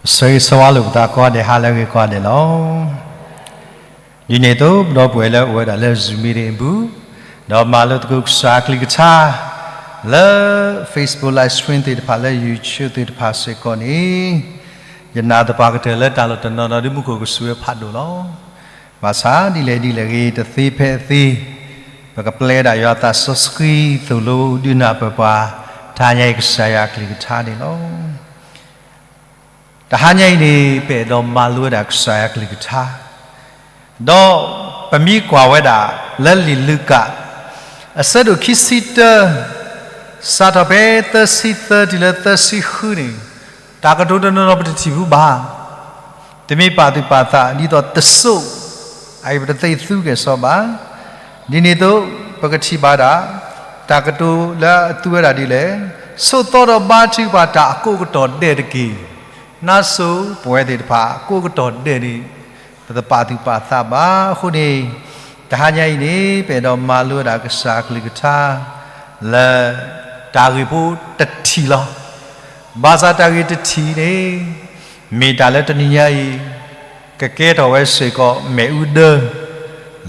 ဆၢဂ့ၤဆၢဝါလိာ်ပသးကိးဂၤဒဲး ဟါလၢအဂ့ၤကိးဂၤဒဲးလီၤ. ဒ်န့ၣ်အသိး ပဒီပုၢ်ဝဲၢ်လၢအိၣ်ဝဲဒၣ်လၢ Zoom meeting အပူၤ, ဒီးမၤလိသကိးကစၢ်အကလုၢ်ကထါ လၢ Facebook live stream သ့ၣ်တဖၣ် လၢ YouTube သ့ၣ်တဖၣ်စ့ၢ်ကီးန့ၣ်, ယနာ်သပှၢ်ကတၢၢ်လၢတၢ်လီၢ်တနီၤနီၤ ဒုးမူခိၣ်ကစူၢ်ဝဲဖးဒိၣ်လီၤ. ဘၣ်ဆၣ်ဒ်လဲၣ်ဒ်လဲၣ်ဂ့ၤ တသ့ဖဲအသ့, ပကပျဲဒၣ်ယွၤသးစီဆှံသိၣ်လိဒုးနၢ်ပၢၢ်ပှၤ တဟါညါအံၤကစၢ်ယွၤအကလုၢ်ကထါန့ၣ်လီၤ. တဟါညါအံၤန့ၣ် ပအဲၣ်ဒိးမၤလိဝဲဒၣ်ကစၢ်ယွၤအကလုၢ်ကထါ, ဒီးပမ့ၢ်ကွၢ်ဝဲဒၣ်လၢလံာ်လူၤကၣ် အဆၢဒိၣ်ခံဆံတၢ, စးထီၣ်ဖဲသၢဆံသၢတုၤလၢသၢဆံဃုန့ၣ်, တၢ်ကတိၤတနီၤနီၤပတထံၣ်ဘူးဘၣ်. တမ့ၢ်ပာ်သူၣ်ပာ်သးဒ်သိးတစိၢ်, အအံၤပတသ့သူကဲၣ်ဆိးဘၣ်. ဒ်န့ၣ်အသိး ပကထံၣ်ဘၣ်ဒၣ် တၢ်ကတိၤလၢအသူဝဲဒၣ်ဒ်လဲၣ်, ဆိးသီဒီးဘါထုကဖၣ်တၢ်အကိးကတီၢ်ဒဲးတက့ၢ်. နါစိၤပဝဲသ့ၣ်တဖၣ် အကိးကတီၢ်ဒဲးန့ၣ် ပတပာ်သူၣ်ပာ်သးဘၣ်. အဃိန့ၣ် တဟါညါအံၤန့ၣ် ပအဲၣ်ဒိးမၤလိဝဲဒၣ်ကစၢ်အကလုၢ်ကထါ လၢ တၢ်ဂ့ၢ်ဖိတထံၣ်လီၤ. ဘၣ်ဆၣ်တၢ်ဂ့ၢ်တထံၣ်န့ၣ် မ့ၢ်တၢ်လၢတနံၤညါအံၤ ကကဲထီၣ်ဝဲစ့ၢ်ကီးမ့ၣ်အူဒၢ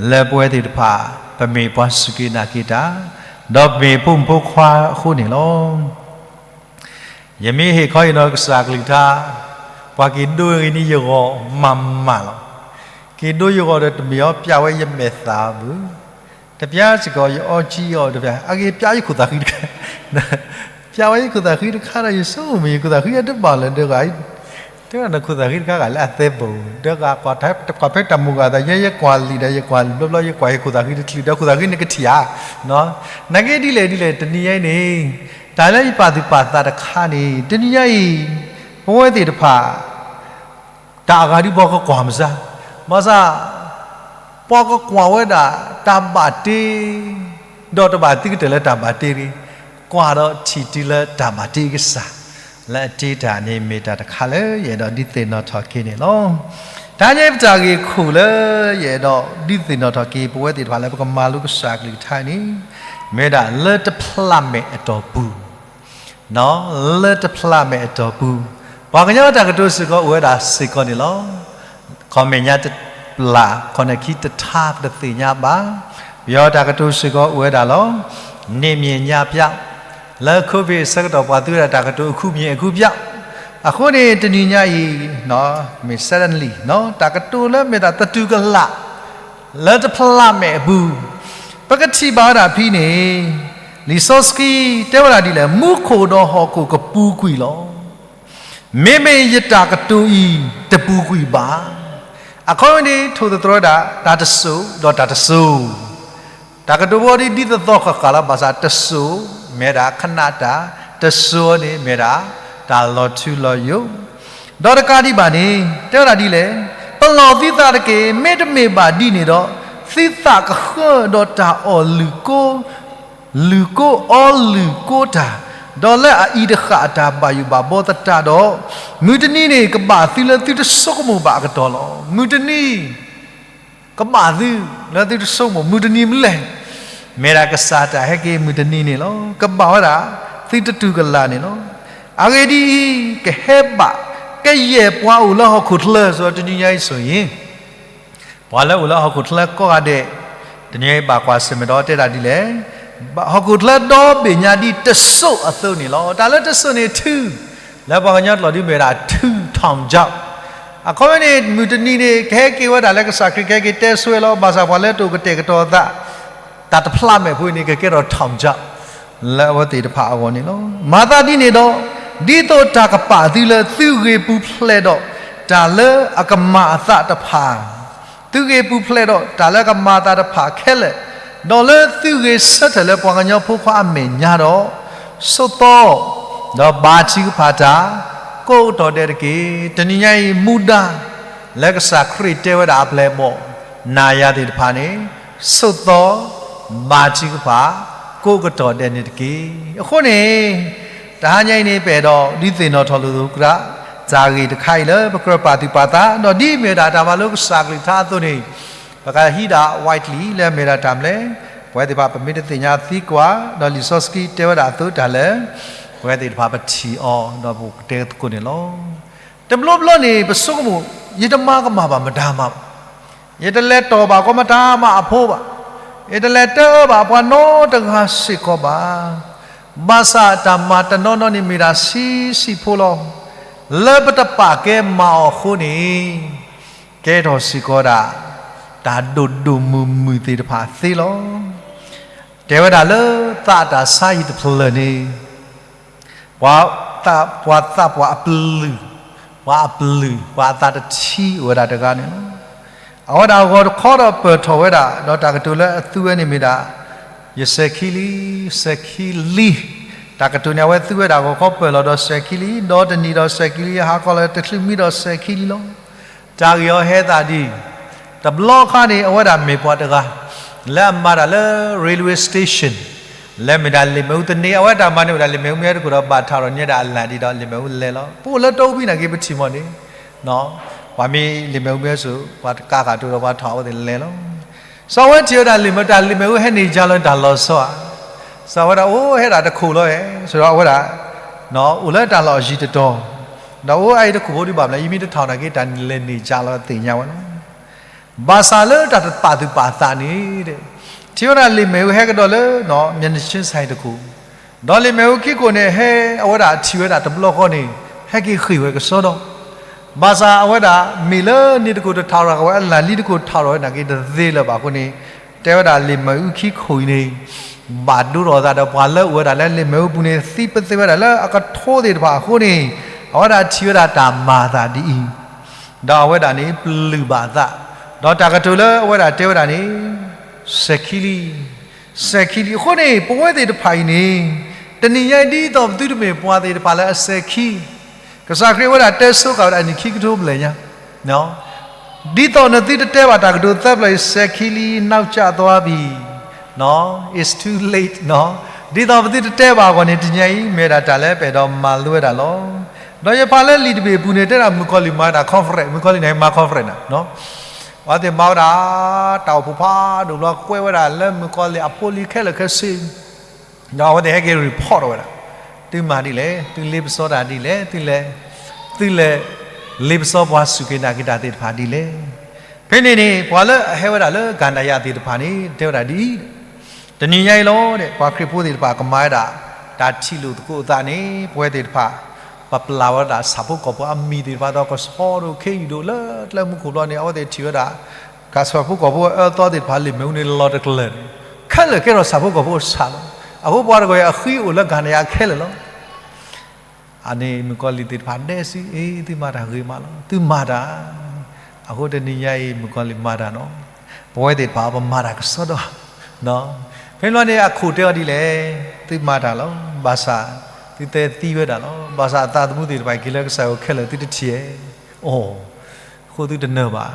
လၢပဝဲသ့ၣ်တဖၣ် ပမ့ၢ်ပှၤစူၢ်က့ၤနာ်က့ၤတၢ်, ဒီးပမ့ၢ်ဖိမုၣ်ဖိခွါအဃိန့ၣ်လီၤ. ယမ့ၢ်ဟ့ၣ်ခီဟ့ၣ်နီၤကစၢ်အကလုၢ်ကထါ, ပှၤက့ၤဒိဂ့ၤန့ၢ်ယဂီၢ်မးမးလီၤ. က့ၤဒိယဂီၢ်ဒီးတမ့ၢ်အီၤပျးဝဲယမဲာ်သၣ်ဘၣ်, တပျးစ့ၢ်ကီးယအီကံအီၤတပျး, အဂ့ၢ်ပျးယခိၣ်သးဃံတခါ, ပျးဝဲယခိၣ်သးဃံတခါဒီး ယဆိကမိၣ်ယခိၣ်သးဃံအတဘၣ်လၢၤဒီး တဲဝဲဒၣ်နခိၣ်သးဃံတခါဂၤလၢအသဲဘိ, ဒီးကွၢ်ဖဲတၢ်မုၢ်ဂၤသး ယဲယကွၢ်လံာ်ဒီး ယကွၢ်လံာ်ဘျီဘျီ ယကွၢ်ယခိၣ်သးဃံတချုးဒီး ခိၣ်သးဃံန့ၣ်ကထံၣ်ဧါ. နာ်က့ဒ်လဲၣ်ဒ်လဲၣ် တနံၤညါအံၤန့ၣ် တၢ်လၢယပာ်သူၣ်ပာ်သးတခါန့ၣ် တနံၤညါအံၤ ပဝဲသ့ၣ်တဖၣ် တၢ်အဂၤဒ်ပှၤကကွၢ်မစါ, ဘၣ်ဆၣ် ပှၤကကွၢ်ဝဲဒၣ်တၢ်ဘၣ်တ့, ဒီးတဘၣ်သံကတၢၢ်လၢတၢ်ဘၣ်တ့တဂ့ၤ, ကွၢ်ဒီးထံၣ်တုၤလၢတၢ်ဘၣ်တ့ကစၢ် လၢအတ့တၢ်န့ၣ် မ့ၢ်တၢ်တခါလၢယအဲၣ်ဒိးဒုးသ့ၣ်နီၣ်ထီၣ်က့ၤန့ၣ်လီၤ. တဟါညါအံၤပတၢ်ဂ့ၢ်ခိၣ်လၢ ယအဲၣ်ဒိးဒုးသ့ၣ်နီၣ်ထီၣ်က့ၤ ပဝဲသ့ၣ်တဖၣ်လၢပကမၤလိကစၢ်အကလုၢ်ကထါန့ၣ် မ့ၢ်ဝဲဒၣ်လၢတဖျးမဲာ်အတီၢ်ပူၤ လၢတဖျးမဲာ်အတီၢ်ပူၤ, ပှၤကညီတၢ်ကတိၤစ့ၢ်ကီးအိၣ်ဝဲဒၣ်စ့ၢ်ကီးန့ၣ်လီၤ. ခီမဲာ်ညါတပျၢ် ခီၣ်နၢၣ်ခံတထါ ပတသ့ၣ်ညါဘၣ်. ပယီၤတၢ်ကတိၤစ့ၢ်ကီးအိၣ်ဝဲဒၣ်လီၤ. နေ့မြင်ညပြောင်း, လၢ COVID အဆၢကတီၢ် ပှၤသူဝဲဒၣ်တၢ်ကတိၤ အခုမြင်အခုပျောက်, အဃိန့ၣ် တနံၤညါအံၤ မ့ၢ် suddenly တၢ်ကတိၤလၢမ့ၢ်တၢ်သတူၢ်ကလာ် လၢတဖျးမဲာ်အပူၤ, ပကထံၣ်ဘၣ်ဝဲဒၣ်ဖဲန့ၣ် လံာ်စီဆှံတဲဝဲဒၣ်ဒ်လဲၣ်, မူခိၣ်ဒီးဟီၣ်ခိၣ်ကပူၤကွံာ်လီၤ. မ့မ့ၢ်ယတၢ်ကတိၤအံၤတပူၤကွံာ်ဘၣ်. အခီပညီန့ၣ် ထိၣ်သတြီၤဝဲဒၣ် တၢ်တစိၢ်ဒီးတၢ်တစိၢ်, တၢ်ကတိၤဖိဒ် ဒ်သိးသိးဃၣ်ဃၣ်လီၤ. ဘၣ်ဆၣ်တစိၢ် မ့ၢ်ဝဲဒၣ်ခဏတၢ်, တစိၢ်န့ၣ်မ့ၢ်ဝဲဒၣ် တၢ်လီၤထူလီၤယိာ်, ဒီးတကးဒံးဘၣ်န့ၣ် တဲဝဲဒၣ်ဒ်လဲၣ်, ပလီၢ်သုသးတက့ၢ်. မ့တမ့ၢ်ဘၣ်ဒ်န့ၣ်ဒီး သုသးကဃၢဒီးတၢ်အီၣ်လုၢ်ကိ လုၢ်ကိအီလုၢ်ကိတၢ်, ဒီးလၢအအံၤတဃၣ်အတၢ်ဘၣ်ယိၣ်ဘၣ်ဘီသတးဒီး, မုၢ်တနံၤန့ၣ် ကဘၣ်သုလၢသုတဆိကမိၣ်ဘၣ်အကတီၢ်လီၤ. မုၢ်တနံၤ ကဘၣ်သုလၢသုတဆိကမိၣ် မုၢ်တနံၤမနုၤလဲၣ်. မ့ၢ်ဒၣ်ကစၢ်တၢ်ဟဲက့ၤမုၢ်တနံၤန့ၣ်လီၤ. ကဘၣ်ဝဲဒၣ် သုတတူၢ်ကလာ်န့ၣ်လီၤ. အဂ့ၢ်ဒ်အံၤ, ကဟဲဘၣ်ကယဲၢ်ပှၤအိၣ်လၢဟီၣ်ခိၣ်ချၢ စ့ၢ်ကီးတနံၤညါအံၤ ဆိုရင် ပှၤလၢအိၣ်လၢဟီၣ်ခိၣ်ချၢကိးဂၤဒဲး, တနံၤညါအံၤဘၣ်ကွၢ်ဆၢၣ်မဲာ်ဒီးတဲဒၣ်ဒ်လဲၣ်, ဟီၣ်ခိၣ်ချၢဒီဘ့ၣ်ညါဒ်တစိၢ်အသိးန့ၣ်လီၤ. တၢ်လၢတစိၢ်န့ၣ်ထု, လၢပှၤကညီကျိာ်ဒ်မ့ၢ်ဝဲဒၣ်ထု ထောင်ချောက်, အခီပညီန့ၣ် မုၢ်တနံၤန့ၣ် ကဟဲက့ၤဝဲဒၣ်လၢကစၢ်ခရံာ်ကဟဲက့ၤတဲဆိလီၤ. ဘၣ်ဆၣ်ပှၤလၢတအိၣ်ကတဲာ်ကတီၤအသး တၢ်တဖျးမဲာ်ဖိအံၤန့ၣ် ကကဲထီၣ် ထောင်ချောက် လၢအဝဲသ့ၣ်တဖၣ်အဂီၢ်န့ၣ်လီၤ. မၤသးဒ်န့ၣ်ဒီး, ဒ်သိးတၢ်ကပာ်သုလၢသုဂ့ၤပူၤဖျဲးဒီးတၢ်လၢအကမၤအသးတဖၣ်, သုဂ့ၤပူၤဖျဲးဒီးတၢ်လၢအကမၤအသးတဖၣ်ခဲလၢာ်, ဒီးလၢသုဂ့ၤဆၢထၢၣ်လၢပှၤကညီဖိခွါအမဲာ်ညါဒီး, ဆိးသီ ဒီးဘါထုကဖၣ်တၢ် ကိးကတီၢ်ဒဲးတက့ၢ်. တနံၤညါအံၤမူဒါ လၢကစၢ်ခရံာ်တဲဝဲဒၣ်အပျဲၢ်အဘီၣ် နၤယၤသ့ၣ်တဖၣ်န့ၣ်, ဆိးသီ ဘါထုကဖၣ် ကိးကတီၢ်ဒဲးန့ၣ်တက့ၢ်. အဃိန့ၣ် တဟါညါအံၤန့ၣ် ပအဲၣ်ဒိးဒုးသ့ၣ်နီၣ်ထီၣ်လိာ်သကိး တၢ်ဂ့ၢ်တခါအံၤလၢပကြၢးပာ်သူၣ်ပာ်သး, ဒီးဒ်အမ့ၢ်ဝဲဒၣ်တၢ်မၤလိကစၢ်ကလုၢ်ကထါအသိးန့ၣ်, ပကဟံးဒၣ် widely လၢအမ့ၢ်ဝဲဒၣ်တၢ်မနုၤလဲၣ်, ပဝဲသ့ၣ်တဖၣ်ပမ့ၢ်တသ့ၣ်ညါသံကွၢ်, ဒီးလံာ်စီဆှံတဲဝဲဒၣ်အသိးတၢ်လၢ ပဝဲသ့ၣ်တဖၣ်ပထံၣ်အီၤ ဒီးပကတဲသကိးန့ၣ်လီၤ. တဘျီဘျီန့ၣ် ပဆိကမိၣ်, ယတမၤကမၣ်ဘၣ်မတၤမးဘၣ်, ယတလဲၤတီၢ်ဘၣ်ကီမတၤမးအဖိဘၣ်, ယတလဲၤတအၢဘၣ်ပှၤနီတဂၤစ့ၢ်ကီးဘၣ်. ဘၣ်ဆၣ်တၢ်မၤတနီၤနီၤန့ၣ်မ့ၢ်ဒၣ်ဆံးဆံးဖိလီၤ. လၢပတပာ်ကဲမၤအီၤအဃိန့ၣ် ကဲထီၣ်စ့ၢ်ကီးဒၣ် တၢ်ဒိၣ်ဒိၣ်မုၢ်မုၢ်သ့ၣ်တဖၣ်သ့လီၤ. တဲဝဲဒၣ်လၢသးအတၢ်ဆါဟံၣ်တဖျၢၣ်န့ၣ် ပှၤသးပှၢ်အပျုၢ်, ပှၤအပျုၢ်, ပှၤအသးတထံၣ်အိၣ်ဝဲဒၣ်တဂၤန့ၣ်လီၤ. အဝဲဒၣ်ဂီၤတခီဒီးပၢၢ်ထီၣ်ဝဲဒၣ်, ဒီးတၢ်ကတိၤလၢအသူဝဲန့ၣ်မ့ၢ်ဒၣ်, ယစဲၤခံလံ, စဲၤခံလံ. တၢ်ကတိၤန့ၣ် အဝဲသူဝဲဒၣ်ဂီၤခီပၢၢ်လီၤဒီးစဲၤခံလံ, ဒီးတနံၤဒီးစဲၤခံလံ, ဟါခီလၢတချုးမံဒီးစဲၤခံလံလီၤ. တၢ်ဂ့ၢ်အီၤဟဲသးဒ်အံၤ, တဘျီခါန့ၣ် အဝဲဒၣ်မ့ၢ်ပှၤတဂၤ လၢအမၤတၢ်လၢ railway station လၢမ့ၢ်ဒၣ်လ့ၣ်မ့ၣ်အူသန့, အဝဲတၢ်မၤန့ၢ်ဝဲဒၣ်လ့ၣ်မ့ၣ်အူမ့ၢ်ဟဲတခိၣ်ဒီးဘၣ်ထးထီၣ်ညါဒၣ်အလၣ်ဒ်ဒီးလ့ၣ်မ့ၣ်အူလဲၤလီၤ. ပအိၣ်လၢတီပံၤနာ်က့ပထံၣ်မီၢ်န့ၣ်, ပှၤမ့ၢ်လ့ၣ်မ့ၣ်အူမ့ၢ်ဟဲစိာ် ပှၤတကးဃာ်တိၤဒီးပှၤထီၣ်အဝဲသ့ၣ်လဲၤလီၤ. စီၤဝဲထံၣ်ဝဲဒၣ်လ့ၣ်မ့ၣ်အူ တၢ်လ့ၣ်မ့ၣ်အူဟဲန့ၢ်ကၢ်လီၤတၢ်လီၤဆီဧါ. စီၤဝဲဒၣ်အိၣ်ဟဲဒၣ်တခိၣ်လီၤဧါ, စီၤဝဲဒၣ် အိၣ်လၢတၢ်လီၢ်အယံၤတတီၤ, ဒီးအိၣ်အအံၤတခိၣ်ဖိဒံးဘၣ်မလဲၣ်, ယမ့ၢ်တထီၣ်နာ်က့ တၢ်လဲၤန့ၢ်ကၢ်လီၤသ့ၣ်ညါဝဲလီၤ. ဘၣ်ဆၣ်လၢတၢ်တပာ်သူၣ်ပာ်သးန့ၣ်, ထံၣ်ဝဲဒၣ်လ့ၣ်မ့ၣ်အူဟဲကဒီးလၢ မျက်နှာချင်းဆိုင်တခိၣ်, ဒီးလ့ၣ်မ့ၣ်အူခံခိၣ်န့ၣ် ဟဲအဝဲဒၣ်ထံၣ်ဝဲဒၣ်တဘျီဃီန့ၣ် ဟဲက့ၤဃ့ၢ်ဝဲကစီဒီ, ဘၣ်ဆၣ်အဝဲဒၣ်မ့ၢ်လၢန့ၣ်တခိၣ်တထးထီၣ်ဝဲအလၣ်လံတခိၣ်ထးထီၣ်ဝဲနာ်က့တသ့လၢၤဘၣ်အဃိန့ၣ်, တဲဝဲဒၣ်လ့ၣ်မ့ၣ်အူခံခိၣ်အံၤန့ၣ် ဘၣ်ဒိဒီးအသးဒီးပှၤလၢအိၣ်ဝဲဒၣ်လၢလ့ၣ်မ့ၣ်အူပူၤန့ၣ် သံပသ့ဝဲဒၣ်လၢအကထိသ့ၣ်တဖၣ်အဃိန့ၣ်, အဝဲဒၣ်ထံၣ်ဝဲဒၣ်တၢ်မၤအသးဒ်အံၤ, ဒီးအဝဲဒၣ်န့ၣ်ပျုၢ်ဘၣ်အသး, ဒီးတၢ်ကတိၤလၢအဝဲဒၣ်တဲဝဲဒၣ်န့ၣ်, စဲၤခံလံ, စဲၤခံလံ. အဃိန့ၣ် ပဝဲသ့ၣ်တဖၣ်အံၤန့ၣ်, တနံၤညါအံၤဒ်သိးပသုတမ့ၢ်ပှၤသ့ၣ်တဖၣ်လၢအစဲၤခံ, ကစၢ်ခရံာ်ဝဲဒၣ်တဲဆိဃာ်ဝဲဒၣ်အနံၣ်ခံကထိဘျဲၣ်ညါ ဒ်သိးနသုတတဲဘၣ်တၢ်ကတိၤသၢပျီအံၤ စဲၤခံလံ နောက်ကျသွားပြီ, it's too late, ဒ်သိးပသုတတဲဘၣ်အဂီၢ်န့ၣ် တနံၤညါအံၤ မ့ၢ်ဒၣ်တၢ်လၢပအဲၣ်ဒိးမၤလိဝဲဒၣ်လီၤ. ဒီးယဖးလၢလံာ်တဘ့ၣ်အပူၤန့ၣ် တဲဒၣ်မုၣ်ကီၤလံၢ်မၤဒၣ် conference, မုၣ်ကီၤလံၢ်န့ၣ်မၤ conference နၤ, အဝဲသ့ၣ်မၤဝဲဒၣ် တၢ်အိၣ်ဖှိၣ်ဖးဒိၣ်ဘျီ ကွဲးဝဲဒၣ်လၢမုၣ်ကီၤလံၢ်အဖိလံၤခဲလၢာ်ခဲဆ့ ဒီးအဝဲသ့ၣ်ဟဲက့ၤ report ဝဲဒၣ်, သုမၤဒ်လဲၣ်, သုလ့ပစီတၢ်ဒ်လဲၣ်, သုလဲၤ, သုလဲၤလ့ပစီပှၤစူၢ်က့ၤနာ်က့ၤတၢ်သ့ၣ်တဖၣ်ဒ်လဲၣ်. ဖဲန့ၣ်န့ၣ် ပှၤလၢအဟဲဝဲဒၣ်လၢကန္တာရသ့ၣ်တဖၣ်န့ၣ် တဲဝဲဒၣ်ဒ်အံၤ, တနံၤညါအံၤလီၤ, ပှၤခရံာ်ဖိသ့ၣ်တဖၣ်ကမၤဝဲဒၣ် တၢ်ထံၣ်လိာ်သကိးအသးန့ၣ် ပဝဲသ့ၣ်တဖၣ် ပပျၢ်ဝဲဒၣ်ဆၣ်ဖိကီၢ်ဖိအမံၤသ့ၣ်တဖၣ်ဒီးကဆီဒိၣ်ခ့ယုၢ်ဒိၣ်လၢကျဲမူခိၣ်ဘျီန့ၣ် အဝဲသ့ၣ်ထံၣ်ဝဲဒၣ် ကၢ်ဆၣ်ဖိကီၢ်ဖိအအၢအသီသ့ၣ်တဖၣ် လ့ၣ်မ့ၣ်အူန့ၣ်လီၤတကျၢၤန့ၣ်, ခဲလၢာ်ကဲထီၣ်ဆၣ်ဖိကီၢ်ဖိအဆၣ်လီၤ. အဃိပှၤတဂီၤအံၤအဃံအိၣ်လၢကန္တာရခဲလၢာ်လီၤ. အန့ၣ်မုၣ်ကီၤလံၢ်သ့ၣ်တဖၣ်ဒဲးစု, အ့ သုမၤတၢ်ဂ့ၤမးလီၤ, သုမၤတၢ်, အဃိတနံၤညါအံၤ မုၣ်ကီၤလံၢ်မၤတၢ်နီၤ, ပဝဲသ့ၣ်တဖၣ်ပမၤတၢ်ကစီဒီ, ဖဲန့ၣ်ဘျီန့ၣ် အခိၣ်တဲအီၤဒ်လဲၣ်, သုမၤတၢ်လီၤ, ဘၣ်ဆၣ် သုသဲသံဝဲဒၣ်လီၤ, ဘၣ်ဆၣ်အသးသမူသ့ၣ်တဖၣ်က့ၤလၢကစၢ်ယွၤခဲလၢာ်သုတထံၣ်ဧါ, အိ, အဃိသုတနၢၤဘၣ်.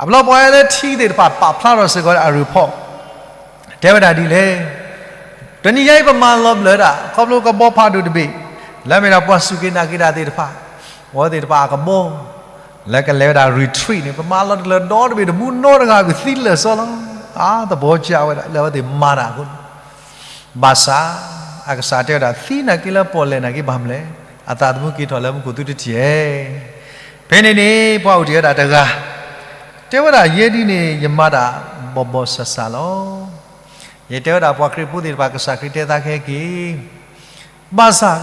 အဘျီပှၤလၢထံသ့ၣ်တဖၣ်ပာ်ဖျါထီၣ်စ့ၢ်ကီးအ report တဲဝဲဒၣ်ဒ်လဲၣ်, တနံၤညါအံၤပမၤလီၤဘျၢဒၣ် ခီဖျိကဘီဖးဒိၣ်တဘ့ၣ်, လၢမ့ၢ်ဒၣ်ပှၤစူၢ်က့ၤနာ်က့ၤတၢ်သ့ၣ်တဖၣ်, အဝဲသ့ၣ်တဖၣ်အကဘီ, လၢကလဲၤဝဲဒၣ် retreat န့ၣ် ပမၤလီၤတလၢၤဒီတဘ့ၣ်တမူနီတဂၤ ပသံလၢာ်စီလီၤ. အါ သဘောကျဝဲဒၣ် လၢအဝဲသ့ၣ်မၤတၢ်အဃိန့ၣ်, ဘၣ်ဆၣ် အကစၢ်တဲဝဲဒၣ် သံနာ်က့လၢပီၣ်လဲၣ်နာ်က့ဘၣ်မလဲၣ်, အသးသမူက့ၤထီၣ်လၢမူခိၣ်သုတထံၣ်ဧါ. ဖဲန့ၣ်န့ၣ် ပှၤအိၣ်တ့ၢ်ဝဲဒၣ်တဂၤ, တဲဝဲဒၣ်ယဲဒ်န့ၣ် ယမၤတၢ်ဘီၣ်ဘီၣ်ဆၣ်ဆၣ်လီၤ. ယတဲဝဲဒၣ်ပှၤခရံာ်ဖိသ့ၣ်တဖၣ် ကစၢ်ခရံာ်တဲသးကဟဲက့ၤ, ဘၣ်ဆၣ်